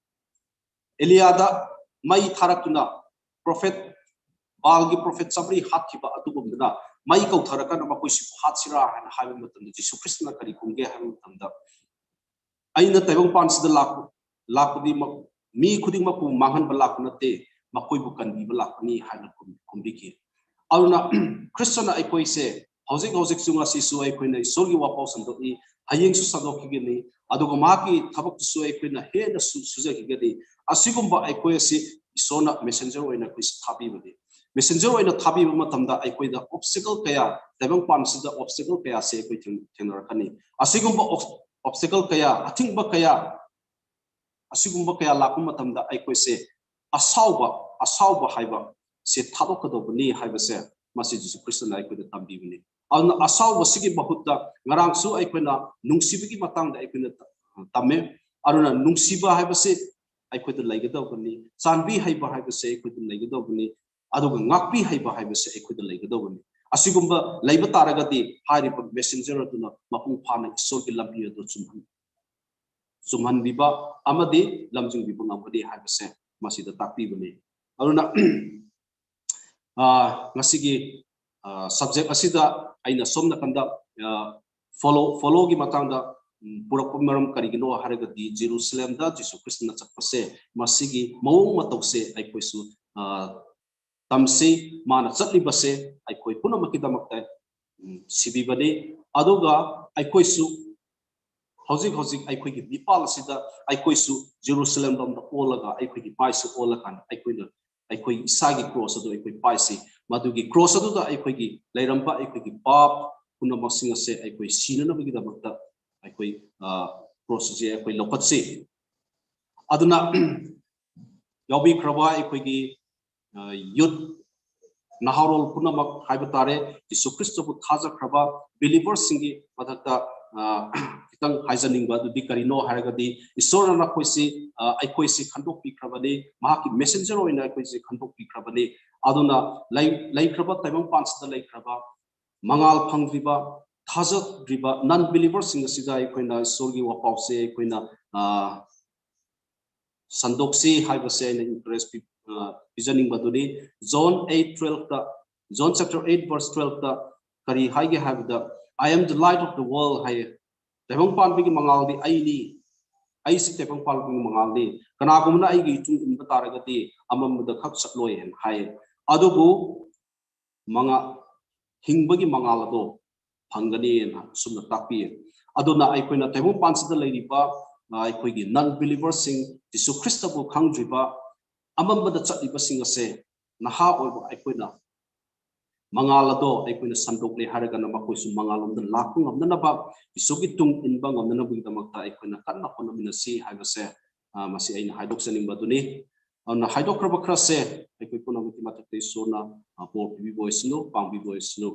ꯑꯦꯂꯤꯌꯥꯗ ꯃꯩ ꯊꯥꯔꯛꯇꯨꯅ ꯄ꯭ꯔꯣꯐꯦꯠ, ꯕꯥꯜꯒꯤ ꯄ꯭ꯔꯣꯐꯦꯠ ꯆꯥꯃꯔꯤ ꯍꯥꯠꯈꯤꯕ ꯑꯗꯨꯒꯨꯝꯗꯅ ꯃꯩ ꯀꯧꯊꯔꯀꯥꯟꯗ ꯃꯈꯣꯏꯁꯤꯕꯨ ꯍꯥꯠꯁꯤꯔꯥ ꯍꯥꯏꯅ ꯍꯥꯏꯕ ꯃꯇꯝꯗ ꯖꯤꯁꯨ ꯈ꯭ꯔꯤꯁꯇꯅ ꯀꯔꯤ ꯈꯨꯝꯒꯦ ꯍꯥꯏꯕ ꯃꯇꯝꯗ, "ꯑꯩꯅ ꯇꯥꯏꯕꯪꯄꯥꯟꯁꯤꯗ ꯂꯥꯛꯄ, ꯂꯥꯛꯄꯗꯤ ꯃ-, ꯃꯤ ꯈꯨꯗꯤꯡꯃꯛꯄꯨ ꯃꯥꯡꯍꯟꯕ ꯂꯥꯛꯄ ꯅꯠꯇꯦ, ꯃꯈꯣꯏꯕꯨ ꯀꯟꯕꯤꯕ ꯂꯥꯛꯄꯅꯤ" ꯍꯥꯏꯅ ꯈꯨꯝ-, ꯈꯨꯝꯕꯤꯈꯤ꯫ ꯑꯗꯨꯅ ꯈ꯭ꯔꯤꯁꯇꯅ ꯑꯩꯈꯣꯏꯁꯦ ꯍꯧꯖꯤꯛ ꯍꯧꯖꯤꯛꯁꯨ ꯉꯁꯤꯁꯨ ꯑꯩꯈꯣꯏꯅ ꯏꯁꯣꯔꯒꯤ ꯋꯥꯄꯥꯎ ꯁꯟꯗꯣꯛꯏ, ꯍꯌꯦꯡꯁꯨ ꯁꯟꯗꯣꯛꯈꯤꯒꯅꯤ, ꯑꯗꯨꯒ ꯃꯍꯥꯛꯀꯤ ꯊꯕꯛꯇꯨꯁꯨ ꯑꯩꯈꯣꯏꯅ ꯍꯦꯟꯅ ꯁꯨ-, ꯁꯨꯖꯈꯤꯒꯅꯤ꯫ ꯑꯁꯤꯒꯨꯝꯕ ꯑꯩꯈꯣꯏ ꯑꯁꯤ ꯏꯁꯣꯔꯅ ꯃꯦꯁꯦꯟꯖꯔ ꯑꯣꯏꯅ ꯑꯩꯈꯣꯏꯁꯤ ꯊꯥꯕꯤꯕꯅꯤ꯫ ꯃꯦꯁꯦꯟꯖꯔ ꯑꯣꯏꯅ ꯊꯥꯕꯤꯕ ꯃꯇꯝꯗ ꯑꯩꯈꯣꯏꯗ ꯑꯣꯞꯁꯇꯤꯀꯜ ꯀꯌꯥ, ꯇꯥꯏꯕꯪꯄꯥꯟꯁꯤꯗ ꯑꯣꯞꯁꯇꯤꯀꯜ ꯀꯌꯥꯁꯦ ꯑꯩꯈꯣꯏ ꯊꯦꯡ-, ꯊꯦꯡꯅꯔꯛꯀꯅꯤ꯫ ꯑꯁꯤꯒꯨꯝꯕ ꯑꯣꯞ-, ꯑꯣꯞꯁꯇꯤꯀꯜ ꯀꯌꯥ, ꯑꯊꯤꯡꯕ ꯀꯌꯥ, ꯑꯁꯤꯒꯨꯝꯕ ꯀꯌꯥ ꯂꯥꯛꯄ ꯃꯇꯝꯗ ꯑꯩꯈꯣꯏꯁꯦ ꯑꯁꯥꯎꯕ, ꯑꯁꯥꯎꯕ ꯍꯥꯏꯕ ꯁꯦ ꯊꯥꯗꯣꯛꯀꯗꯧꯕꯅꯤ ꯍꯥꯏꯕꯁꯦ ꯃꯁꯤ ꯖꯤꯁꯨ ꯈ꯭ꯔꯤꯁꯇꯅ ꯑꯩꯈꯣꯏꯗ ꯇꯝꯕꯤꯕꯅꯤ꯫ ꯑꯗꯨꯅ ꯑꯁꯥꯎꯕꯁꯤꯒꯤ ꯃꯍꯨꯠꯇ ꯉꯔꯥꯡꯁꯨ ꯑꯩꯈꯣꯏꯅ ꯅꯨꯡꯁꯤꯕꯒꯤ ꯃꯇꯥꯡꯗ ꯑꯩꯈꯣꯏꯅ ꯇꯝꯃꯦ꯫ ꯑꯗꯨꯅ ꯅꯨꯡꯁꯤꯕ ꯍꯥꯏꯕꯁꯤ ꯑꯩꯈꯣꯏꯗ ꯂꯩꯒꯗꯧꯕꯅꯤ, ꯆꯥꯟꯕꯤ ꯍꯩꯕ ꯍꯥꯏꯕꯁꯤ ꯑꯩꯈꯣꯏꯗ ꯂꯩꯒꯗꯧꯕꯅꯤ, ꯑꯗꯨꯒ ꯉꯥꯛꯄꯤ ꯍꯩꯕ ꯍꯥꯏꯕꯁꯤ ꯑꯩꯈꯣꯏꯗ ꯂꯩꯒꯗꯧꯕꯅꯤ꯫ ꯑꯁꯤꯒꯨꯝꯕ ꯂꯩꯕ ꯇꯥꯔꯒꯗꯤ ꯍꯥꯏꯔꯤꯕ ꯃꯦꯁꯦꯟꯖꯔ ꯑꯗꯨꯅ ꯃꯄꯨꯡ ꯐꯥꯅ ꯏꯁꯣꯔꯒꯤ ꯂꯝꯕꯤ ꯑꯗꯨ ꯆꯨꯝꯍꯟ ꯆꯨꯝꯍꯟꯕꯤꯕ ꯑꯃꯗꯤ ꯂꯝꯖꯤꯡꯕꯤꯕ ꯉꯝꯒꯅꯤ ꯍꯥꯏꯕꯁꯦ ꯃꯁꯤꯗ ꯇꯥꯛꯄꯤꯕꯅꯤ꯫ ꯑꯗꯨꯅ ꯉꯁꯤꯒꯤ ꯁꯕꯖꯦꯛ ꯑꯁꯤꯗ ꯑꯩꯅ ꯁꯣꯝ ꯅꯥꯀꯟꯗ ꯐꯣꯂꯣ ꯐꯣꯂꯣꯒꯤ ꯃꯇꯥꯡꯗ ꯄꯨꯔꯛꯄ ꯃꯔꯝ ꯀꯔꯤꯒꯤꯅꯣ ꯍꯥꯏꯔꯒꯗꯤ, ꯖꯦꯔꯨꯁꯂꯦꯝꯗ ꯖꯤꯁꯨ ꯈ꯭ꯔꯤꯁꯇꯅ ꯆꯠꯄꯁꯦ, ꯃꯁꯤꯒꯤ ꯃꯑꯣꯡ ꯃꯇꯧꯁꯦ ꯑꯩꯈꯣꯏꯁꯨ ꯇꯝꯁꯤ꯫ ꯃꯥꯅ ꯆꯠꯂꯤꯕꯁꯦ ꯑꯩꯈꯣꯏ ꯄꯨꯝꯅꯃꯛꯀꯤꯗꯃꯛꯇ ꯁꯤꯕꯤꯕꯅꯤ꯫ ꯑꯗꯨꯒ ꯑꯩꯈꯣꯏꯁꯨ ꯍꯧꯖꯤꯛ ꯍꯧꯖꯤꯛ ꯑꯩꯈꯣꯏꯒꯤ ꯃꯤꯄꯥꯜ ꯑꯁꯤꯗ ꯑꯩꯈꯣꯏꯁꯨ ꯖꯦꯔꯨꯁꯂꯦꯝ ꯂꯣꯝꯗ ꯑꯣꯜꯂꯒ, ꯑꯩꯈꯣꯏꯒꯤ ꯃꯥꯏꯁꯨ ꯑꯣꯜꯂꯀꯥꯟꯗ ꯑꯩꯈꯣꯏꯅ ꯑꯩꯈꯣꯏ ꯏꯁꯥꯒꯤ ꯀ꯭ꯔꯣꯁ ꯑꯗꯨ ꯑꯩꯈꯣꯏ ꯄꯥꯏꯁꯤ꯫ ꯃꯗꯨꯒꯤ ꯀ꯭ꯔꯣꯁ ꯑꯗꯨꯗ ꯑꯩꯈꯣꯏꯒꯤ ꯂꯩꯔꯝꯕ ꯑꯩꯈꯣꯏꯒꯤ ꯄꯥꯞ ꯄꯨꯝꯅꯃꯛꯁꯤꯡ ꯑꯁꯦ ꯑꯩꯈꯣꯏ ꯁꯤꯅꯅꯕꯒꯤꯗꯃꯛꯇ ꯑꯩꯈꯣꯏ ꯀ꯭ꯔꯣꯁ ꯑꯁꯤ ꯑꯩꯈꯣꯏ ꯂꯧꯈꯠꯁꯤ꯫ ꯑꯗꯨꯅ ꯌꯥꯎꯕꯤꯈ꯭ꯔꯕ ꯑꯩꯈꯣꯏꯒꯤ ꯌꯨꯠ, ꯅꯍꯥꯔꯣꯜ ꯄꯨꯝꯅꯃꯛ ꯍꯥꯏꯕ ꯇꯥꯔꯦ, ꯖꯤꯁꯨ ꯈ꯭ꯔꯤꯁꯇꯕꯨ ꯊꯥꯖꯈ꯭ꯔꯕ ꯕꯤꯂꯤꯚꯔꯁꯤꯡꯒꯤ ꯃꯊꯛꯇ ꯈꯤꯇꯪ ꯍꯥꯏꯖꯅꯤꯡꯕ ꯑꯗꯨꯗꯤ ꯀꯔꯤꯅꯣ ꯍꯥꯏꯔꯒꯗꯤ, ꯏꯁꯣꯔꯅ ꯅꯈꯣꯏꯁꯤ, ꯑꯩꯈꯣꯏꯁꯤ ꯈꯟꯗꯣꯛꯄꯤꯈ꯭ꯔꯕꯅꯤ, ꯃꯍꯥꯛꯀꯤ ꯃꯦꯁꯦꯟꯖꯔ ꯑꯣꯏꯅ ꯑꯩꯈꯣꯏꯁꯤ ꯈꯟꯗꯣꯛꯄꯤꯈ꯭ꯔꯕꯅꯤ꯫ ꯑꯗꯨꯅ ꯂꯩ-, ꯂꯩꯈ꯭ꯔꯕ ꯇꯥꯏꯕꯪꯄꯥꯟꯁꯤꯗ ꯂꯩꯈ꯭ꯔꯕ ꯃꯉꯥꯜ ꯐꯪꯗ꯭ꯔꯤꯕ, ꯊꯥꯖꯗ꯭ꯔꯤꯕ ꯅꯟ ꯕꯤꯂꯤꯚꯔꯁꯤꯡ ꯑꯁꯤꯗ ꯑꯩꯈꯣꯏꯅ ꯏꯁꯣꯔꯒꯤ ꯋꯥꯄꯥꯎꯁꯦ ꯑꯩꯈꯣꯏꯅ ꯁꯟꯗꯣꯛꯁꯤ ꯍꯥꯏꯕꯁꯦ ꯑꯩꯅ ꯏꯟꯀꯔꯦꯖ ꯄꯤꯖꯅꯤꯡꯕꯗꯨꯅꯤ꯫ John eight twelve ꯇ, John chapter eight verse twelve ꯇ ꯀꯔꯤ ꯍꯥꯏꯒꯦ ꯍꯥꯏꯕꯗ, "I am the light of the world" ꯍꯥꯏꯌꯦ꯫ ꯇꯥꯏꯕꯪ ꯄꯥꯟꯕꯒꯤ ꯃꯉꯥꯜꯗꯤ ꯑꯩꯅꯤ, ꯑꯩꯁꯤ ꯇꯥꯏꯕꯪ ꯄꯥꯟꯕꯒꯤ ꯃꯉꯥꯜꯅꯤ, ꯀꯅꯥꯒꯨꯝꯕꯅ ꯑꯩꯒꯤ ꯏꯇꯨꯡ ꯏꯟꯕ ꯇꯥꯔꯒꯗꯤ ꯑꯃꯝꯕꯗ ꯈꯛ ꯆꯠꯂꯣꯏ ꯍꯥꯏꯅ ꯍꯥꯏꯌꯦ꯫ ꯑꯗꯨꯕꯨ ꯃꯉꯥ-, ꯍꯤꯡꯕꯒꯤ ꯃꯉꯥꯜ ꯑꯗꯣ ꯐꯪꯒꯅꯤꯅ ꯑꯁꯨꯝꯅ ꯇꯥꯛꯄꯤꯌꯦ꯫ ꯑꯗꯨꯅ ꯑꯩꯈꯣꯏꯅ ꯇꯥꯏꯕꯪꯄꯥꯟꯁꯤꯗ ꯂꯩꯔꯤꯕ, ꯑ, ꯑꯩꯈꯣꯏꯒꯤ ꯅꯟ ꯕꯤꯂꯤꯚꯔꯁꯤꯡ, ꯖꯤꯁꯨ ꯈ꯭ꯔꯤꯁꯇꯕꯨ ꯈꯪꯗ꯭ꯔꯤꯕ, ꯑꯃꯝꯕꯗ ꯆꯠꯂꯤꯕꯁꯤꯡ ꯑꯁꯦ ꯅꯍꯥ ꯑꯣꯏꯕ ꯑꯩꯈꯣꯏꯅ ꯃꯉꯥꯜ ꯑꯗꯣ ꯑꯩꯈꯣꯏꯅ ꯁꯟꯗꯣꯛꯂꯦ ꯍꯥꯏꯔꯒꯅ ꯃꯈꯣꯏꯁꯨ ꯃꯉꯥꯜꯂꯣꯝꯗ ꯂꯥꯛꯄ ꯉꯝꯅꯅꯕ, ꯖꯤꯁꯨꯒꯤ ꯇꯨꯡ ꯏꯟꯕ ꯉꯝꯅꯅꯕꯒꯤꯗꯃꯛꯇ ꯑꯩꯈꯣꯏꯅ ꯀꯟꯅ ꯍꯣꯠꯅꯃꯤꯟꯅꯁꯤ ꯍꯥꯏꯕꯁꯦ, ꯑ, ꯃꯁꯤ ꯑꯩꯅ ꯍꯥꯏꯗꯣꯛꯆꯅꯤꯡꯕ ꯑꯗꯨꯅꯤ꯫ ꯑꯗꯨꯅ ꯍꯥꯏꯗꯣꯛꯈ꯭ꯔꯕ ꯈꯔꯁꯦ ꯑꯩꯈꯣꯏ ꯄꯨꯝꯅꯃꯛꯀꯤ ꯃꯊꯛꯇ ꯏꯁꯣꯔꯅ, ꯑ, ꯕꯣꯔ ꯄꯤꯕꯤꯕ ꯑꯣꯏꯁꯅꯨ, ꯄꯥꯡꯕꯤꯕ ꯑꯣꯏꯁꯅꯨ꯫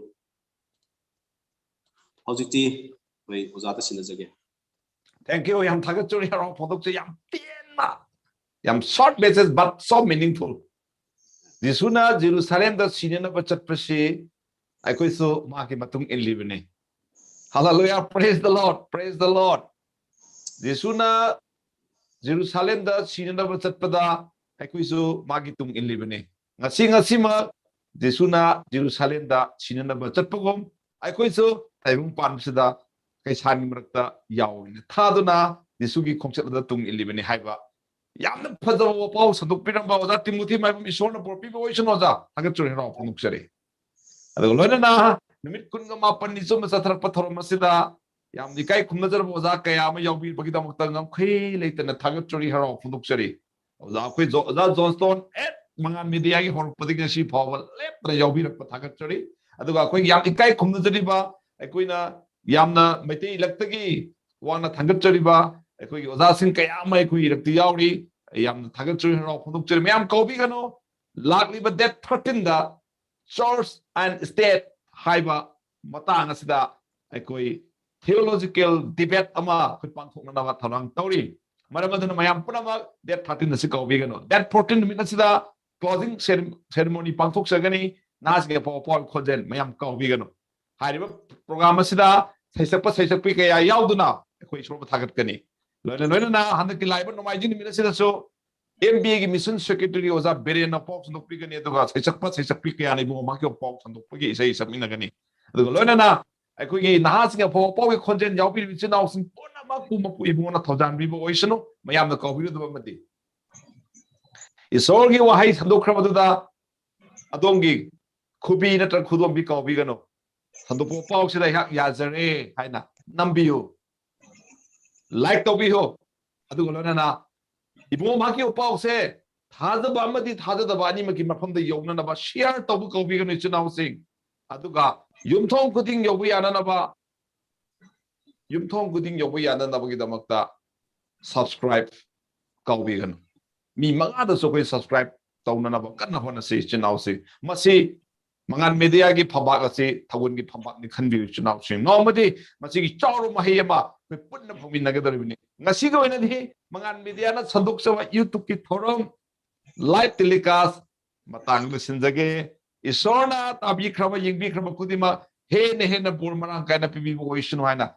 ꯍꯧꯖꯤꯛꯇꯤ ꯑꯩꯈꯣꯏ ꯑꯣꯖꯥꯗ ꯁꯤꯟꯅꯖꯒꯦ꯫ Thank you. ꯌꯥꯝ ꯊꯥꯒꯠꯆꯔꯤ꯫ ꯍꯔꯥꯎ ꯐꯣꯡꯗꯣꯛꯆꯩ꯫ ꯌꯥꯝ ꯇꯦꯟꯅ, ꯌꯥꯝ short message but so meaningful. ꯖꯤꯁꯨꯅ ꯖꯦꯔꯨꯁꯥꯂꯦꯝꯗ ꯁꯤꯅꯅꯕ ꯆꯠꯄꯁꯤ ꯑꯩꯈꯣꯏꯁꯨ ꯃꯥꯒꯤ ꯃꯇꯨꯡ ꯏꯜꯂꯤꯕꯅꯤ꯫ Hallelujah. Praise the Lord. Praise the Lord. ꯖꯤꯁꯨꯅ ꯖꯦꯔꯨꯁꯥꯂꯦꯝꯗ ꯁꯤꯅꯅꯕ ꯆꯠꯄꯗ ꯑꯩꯈꯣꯏꯁꯨ ꯃꯥꯒꯤ ꯇꯨꯡ ꯏꯜꯂꯤꯕꯅꯤ꯫ ꯉꯁꯤ ꯉꯁꯤꯃꯛ ꯖꯤꯁꯨꯅ ꯖꯦꯔꯨꯁꯥꯂꯦꯝꯗ ꯁꯤꯅꯅꯕ ꯆꯠꯄꯒꯨꯝ ꯑꯩꯈꯣꯏꯁꯨ ꯇꯥꯏꯕꯪ ꯄꯥꯟꯕꯁꯤꯗ ꯀꯩꯁꯥꯒꯤ ꯃꯔꯛꯇ ꯌꯥꯎꯅ ꯊꯥꯗꯨꯅ ꯖꯤꯁꯨꯒꯤ ꯈꯣꯡꯆꯠ ꯑꯗꯨꯗ ꯇꯨꯡ ꯏꯜꯂꯤꯕꯅꯤ ꯍꯥꯏꯕ ꯌꯥꯝꯅ ꯐꯖꯕ ꯋꯥꯄꯥꯎ ꯁꯟꯗꯣꯛꯄꯤꯔꯝꯕ ꯑꯣꯖꯥ ꯇꯤꯃꯣꯊꯤ ꯃꯥꯏꯕꯝ ꯏꯁꯣꯔꯅ ꯄꯣꯔꯛꯄꯤꯕ ꯑꯣꯏꯁꯅꯨ ꯑꯣꯖꯥ꯫ ꯊꯥꯒꯠꯆꯔꯤ, ꯍꯔꯥꯎ ꯐꯣꯡꯗꯣꯛꯆꯔꯤ꯫ ꯑꯗꯨꯒ ꯂꯣꯏꯅꯅ ꯅꯨꯃꯤꯠ ꯀꯨꯟꯒ ꯃꯥꯄꯟꯅꯤ ꯆꯨꯝꯅ ꯆꯠꯊꯔꯛꯄ ꯊꯧꯔꯝ ꯑꯁꯤꯗ ꯌꯥꯝꯅ ꯏꯀꯥꯏ ꯈꯨꯝꯅꯖꯔꯕ ꯑꯣꯖꯥ ꯀꯌꯥ ꯑꯃ ꯌꯥꯎꯕꯤꯕꯒꯤꯗꯃꯛꯇ ꯉꯝꯈꯩ ꯂꯩꯇꯅ ꯊꯥꯒꯠꯆꯔꯤ, ꯍꯔꯥꯎ ꯐꯣꯡꯗꯣꯛꯆꯔꯤ꯫ ꯑꯣꯖꯥ ꯑꯩꯈꯣꯏ ꯖꯣ-, ꯑꯣꯖꯥ ꯖꯣꯟꯁꯇꯣꯟ ꯑꯦꯠ ꯃꯉꯥꯟ ꯃꯦꯗꯤꯌꯥꯒꯤ ꯍꯧꯔꯛꯄꯗꯒꯤ ꯉꯁꯤ ꯐꯥꯎꯕ ꯂꯦꯞꯇꯅ ꯌꯥꯎꯕꯤꯔꯛꯄ ꯊꯥꯒꯠꯆꯔꯤ꯫ ꯑꯗꯨꯒ ꯑꯩꯈꯣꯏ ꯌꯥꯝ ꯏꯀꯥꯏ ꯈꯨꯝꯅꯖꯔꯤꯕ ꯑꯩꯈꯣꯏꯅ ꯌꯥꯝꯅ ꯃꯩꯇꯩ ꯏꯂꯛꯇꯒꯤ ꯋꯥꯡꯅ ꯊꯥꯡꯒꯠꯆꯔꯤꯕ ꯑꯩꯈꯣꯏꯒꯤ ꯑꯣꯖꯥꯁꯤꯡ ꯀꯌꯥ ꯑꯃ ꯑꯩꯈꯣꯏ ꯏꯔꯛꯇ ꯌꯥꯎꯔꯤ꯫ ꯑꯩ ꯌꯥꯝꯅ ꯊꯥꯒꯠꯆꯔꯤ, ꯍꯔꯥꯎ ꯐꯣꯡꯗꯣꯛꯆꯔꯤ꯫ ꯃꯌꯥꯝ ꯀꯥꯎꯕꯤꯒꯅꯨ, ꯂꯥꯛꯂꯤꯕ date thirteenꯗ Church and State ꯍꯥꯏꯕ ꯃꯇꯥꯡ ꯑꯁꯤꯗ ꯑꯩꯈꯣꯏ theological debate ꯑꯃ ꯑꯩꯈꯣꯏ ꯄꯥꯡꯊꯣꯛꯅꯅꯕ ꯊꯧꯔꯥꯡ ꯇꯧꯔꯤ꯫ ꯃꯔꯝ ꯑꯗꯨꯅ ꯃꯌꯥꯝ ꯄꯨꯝꯅꯃꯛ date thirteen ꯑꯁꯤ ꯀꯥꯎꯕꯤꯒꯅꯨ꯫ Date fourteen ꯅꯨꯃꯤꯠ ꯑꯁꯤꯗ closing cere-, ceremony ꯄꯥꯡꯊꯣꯛꯆꯒꯅꯤ꯫ ꯅꯍꯥꯁꯤꯡꯒꯤ ꯑꯐꯥꯎ ꯑꯐꯥꯎ ꯈꯣꯟꯖꯦꯜ ꯃꯌꯥꯝ ꯀꯥꯎꯕꯤꯒꯅꯨ꯫ ꯍꯥꯏꯔꯤꯕ program ꯑꯁꯤꯗ ꯁꯩꯁꯛꯄ ꯁꯩꯁꯛꯄꯤ ꯀꯌꯥ ꯌꯥꯎꯗꯨꯅ ꯑꯩꯈꯣꯏ ꯏꯁꯣꯔꯕꯨ ꯊꯥꯒꯠꯀꯅꯤ꯫ ꯂꯣꯏꯅ ꯂꯣꯏꯅꯅ ꯍꯟꯗꯛꯀꯤ ꯂꯥꯛꯏꯕ ꯅꯣꯡꯃꯥꯏꯖꯤꯡ ꯅꯨꯃꯤꯠ ꯑꯁꯤꯗꯁꯨ M B A ꯒꯤ mission secretary ꯑꯣꯖꯥ ꯕꯤꯔꯦꯟꯅ ꯄꯥꯎ ꯁꯟꯗꯣꯛꯄꯤꯒꯅꯤ, ꯑꯗꯨꯒ ꯁꯩꯁꯛꯄ ꯁꯩꯁꯛꯄꯤ ꯀꯌꯥꯅ ꯏꯕꯨꯡꯉꯣ ꯃꯍꯥꯛꯀꯤ ꯄꯥꯎ ꯁꯟꯗꯣꯛꯄꯒꯤ ꯏꯁꯩ ꯁꯛꯃꯤꯟꯅꯒꯅꯤ꯫ ꯑꯗꯨꯒ ꯂꯣꯏꯅꯅ ꯑꯩꯈꯣꯏꯒꯤ ꯅꯍꯥꯁꯤꯡ ꯑꯐꯥꯎ ꯑꯐꯥꯎꯒꯤ ꯈꯣꯟꯖꯦꯜ ꯌꯥꯎꯕꯤꯔꯤꯕ ꯏꯆꯤꯟ ꯏꯅꯥꯎꯁꯤꯡ ꯄꯨꯝꯅꯃꯛꯄꯨ ꯃꯄꯨ ꯏꯕꯨꯡꯉꯣꯅ ꯊꯧꯖꯥꯟꯕꯤꯕ ꯑꯣꯏꯁꯅꯨ꯫ ꯃꯌꯥꯝꯅ ꯀꯥꯎꯕꯤꯔꯨꯗꯕ ꯑꯃꯗꯤ ꯏꯁꯣꯔꯒꯤ ꯋꯥꯍꯩ ꯁꯟꯗꯣꯛꯈ꯭ꯔꯕꯗꯨꯗ ꯑꯗꯣꯝꯒꯤ ꯈꯨꯕꯤ ꯅꯠꯇ꯭ꯔꯒ ꯈꯨꯗꯣꯝꯕꯤ ꯀꯥꯎꯕꯤꯒꯅꯨ꯫ ꯁꯟꯗꯣꯛꯄ ꯄꯥꯎꯁꯤꯗ ꯑꯩꯍꯥꯛ ꯌꯥꯖꯔꯦ ꯍꯥꯏꯅ ꯅꯝꯕꯤꯌꯨ, like ꯇꯧꯕꯤꯌꯨ꯫ ꯑꯗꯨꯒ ꯂꯣꯏꯅꯅ ꯏꯕꯨꯡꯉꯣ ꯃꯍꯥꯛꯀꯤ ꯄꯥꯎꯁꯦ ꯊꯥꯖꯕ ꯑꯃꯗꯤ ꯊꯥꯖꯗꯕ ꯑꯅꯤꯃꯛꯀꯤ ꯃꯐꯝꯗ ꯌꯧꯅꯅꯕ share ꯇꯧꯕ ꯀꯥꯎꯕꯤꯒꯅꯨ ꯏꯆꯤꯟ ꯏꯅꯥꯎꯁꯤꯡ꯫ ꯑꯗꯨꯒ ꯌꯨꯝꯊꯣꯡ ꯈꯨꯗꯤꯡ ꯌꯧꯕ ꯌꯥꯅꯅꯕ, ꯌꯨꯝꯊꯣꯡ ꯈꯨꯗꯤꯡ ꯌꯧꯕ ꯌꯥꯅꯅꯕꯒꯤꯗꯃꯛꯇ subscribe ꯀꯥꯎꯕꯤꯒꯅꯨ꯫ ꯃꯤ ꯃꯉꯥꯗꯁꯨ ꯑꯩꯈꯣꯏ subscribe ꯇꯧꯅꯅꯕ ꯀꯟꯅ ꯍꯣꯠꯅꯁꯤ ꯏꯆꯤꯟ ꯏꯅꯥꯎꯁꯤ꯫ ꯃꯁꯤ ꯃꯉꯥꯜ ꯃꯦꯗꯤꯌꯥꯒꯤ ꯐꯝꯕꯥꯛ ꯑꯁꯤ ꯊꯧꯒꯜꯒꯤ ꯐꯝꯕꯥꯛꯅꯤ ꯈꯟꯕꯤꯌꯨ, ꯏꯆꯤꯟ ꯏꯅꯥꯎꯁꯤꯡ꯫ ꯅꯣꯡꯃꯗꯤ ꯃꯁꯤꯒꯤ ꯆꯥꯎꯔꯕ ꯃꯍꯩ ꯑꯃ ꯑꯩꯈꯣꯏ ꯄꯨꯟꯅ ꯐꯪꯃꯤꯟꯅꯒꯗꯧꯔꯤꯕꯅꯤ꯫ ꯉꯁꯤꯒꯤ ꯑꯣꯏꯅꯗꯤ ꯃꯉꯥꯜ ꯃꯦꯗꯤꯌꯥꯅ ꯁꯟꯗꯣꯛꯆꯕ YouTubeꯀꯤ ꯊꯧꯔꯝ live telecast ꯃꯇꯥꯡ ꯂꯣꯏꯁꯤꯟꯖꯒꯦ꯫ ꯏꯁꯣꯔꯅ ꯇꯥꯕꯤꯈ꯭ꯔꯕ, ꯌꯦꯡꯕꯤꯈ꯭ꯔꯕ ꯈꯨꯗꯤꯡꯃꯛ ꯍꯦꯟꯅ ꯍꯦꯟꯅ ꯕꯣꯔ ꯃꯔꯥꯡ ꯀꯥꯏꯅ ꯄꯤꯕꯤꯕ ꯑꯣꯏꯁꯅꯨ ꯍꯥꯏꯅ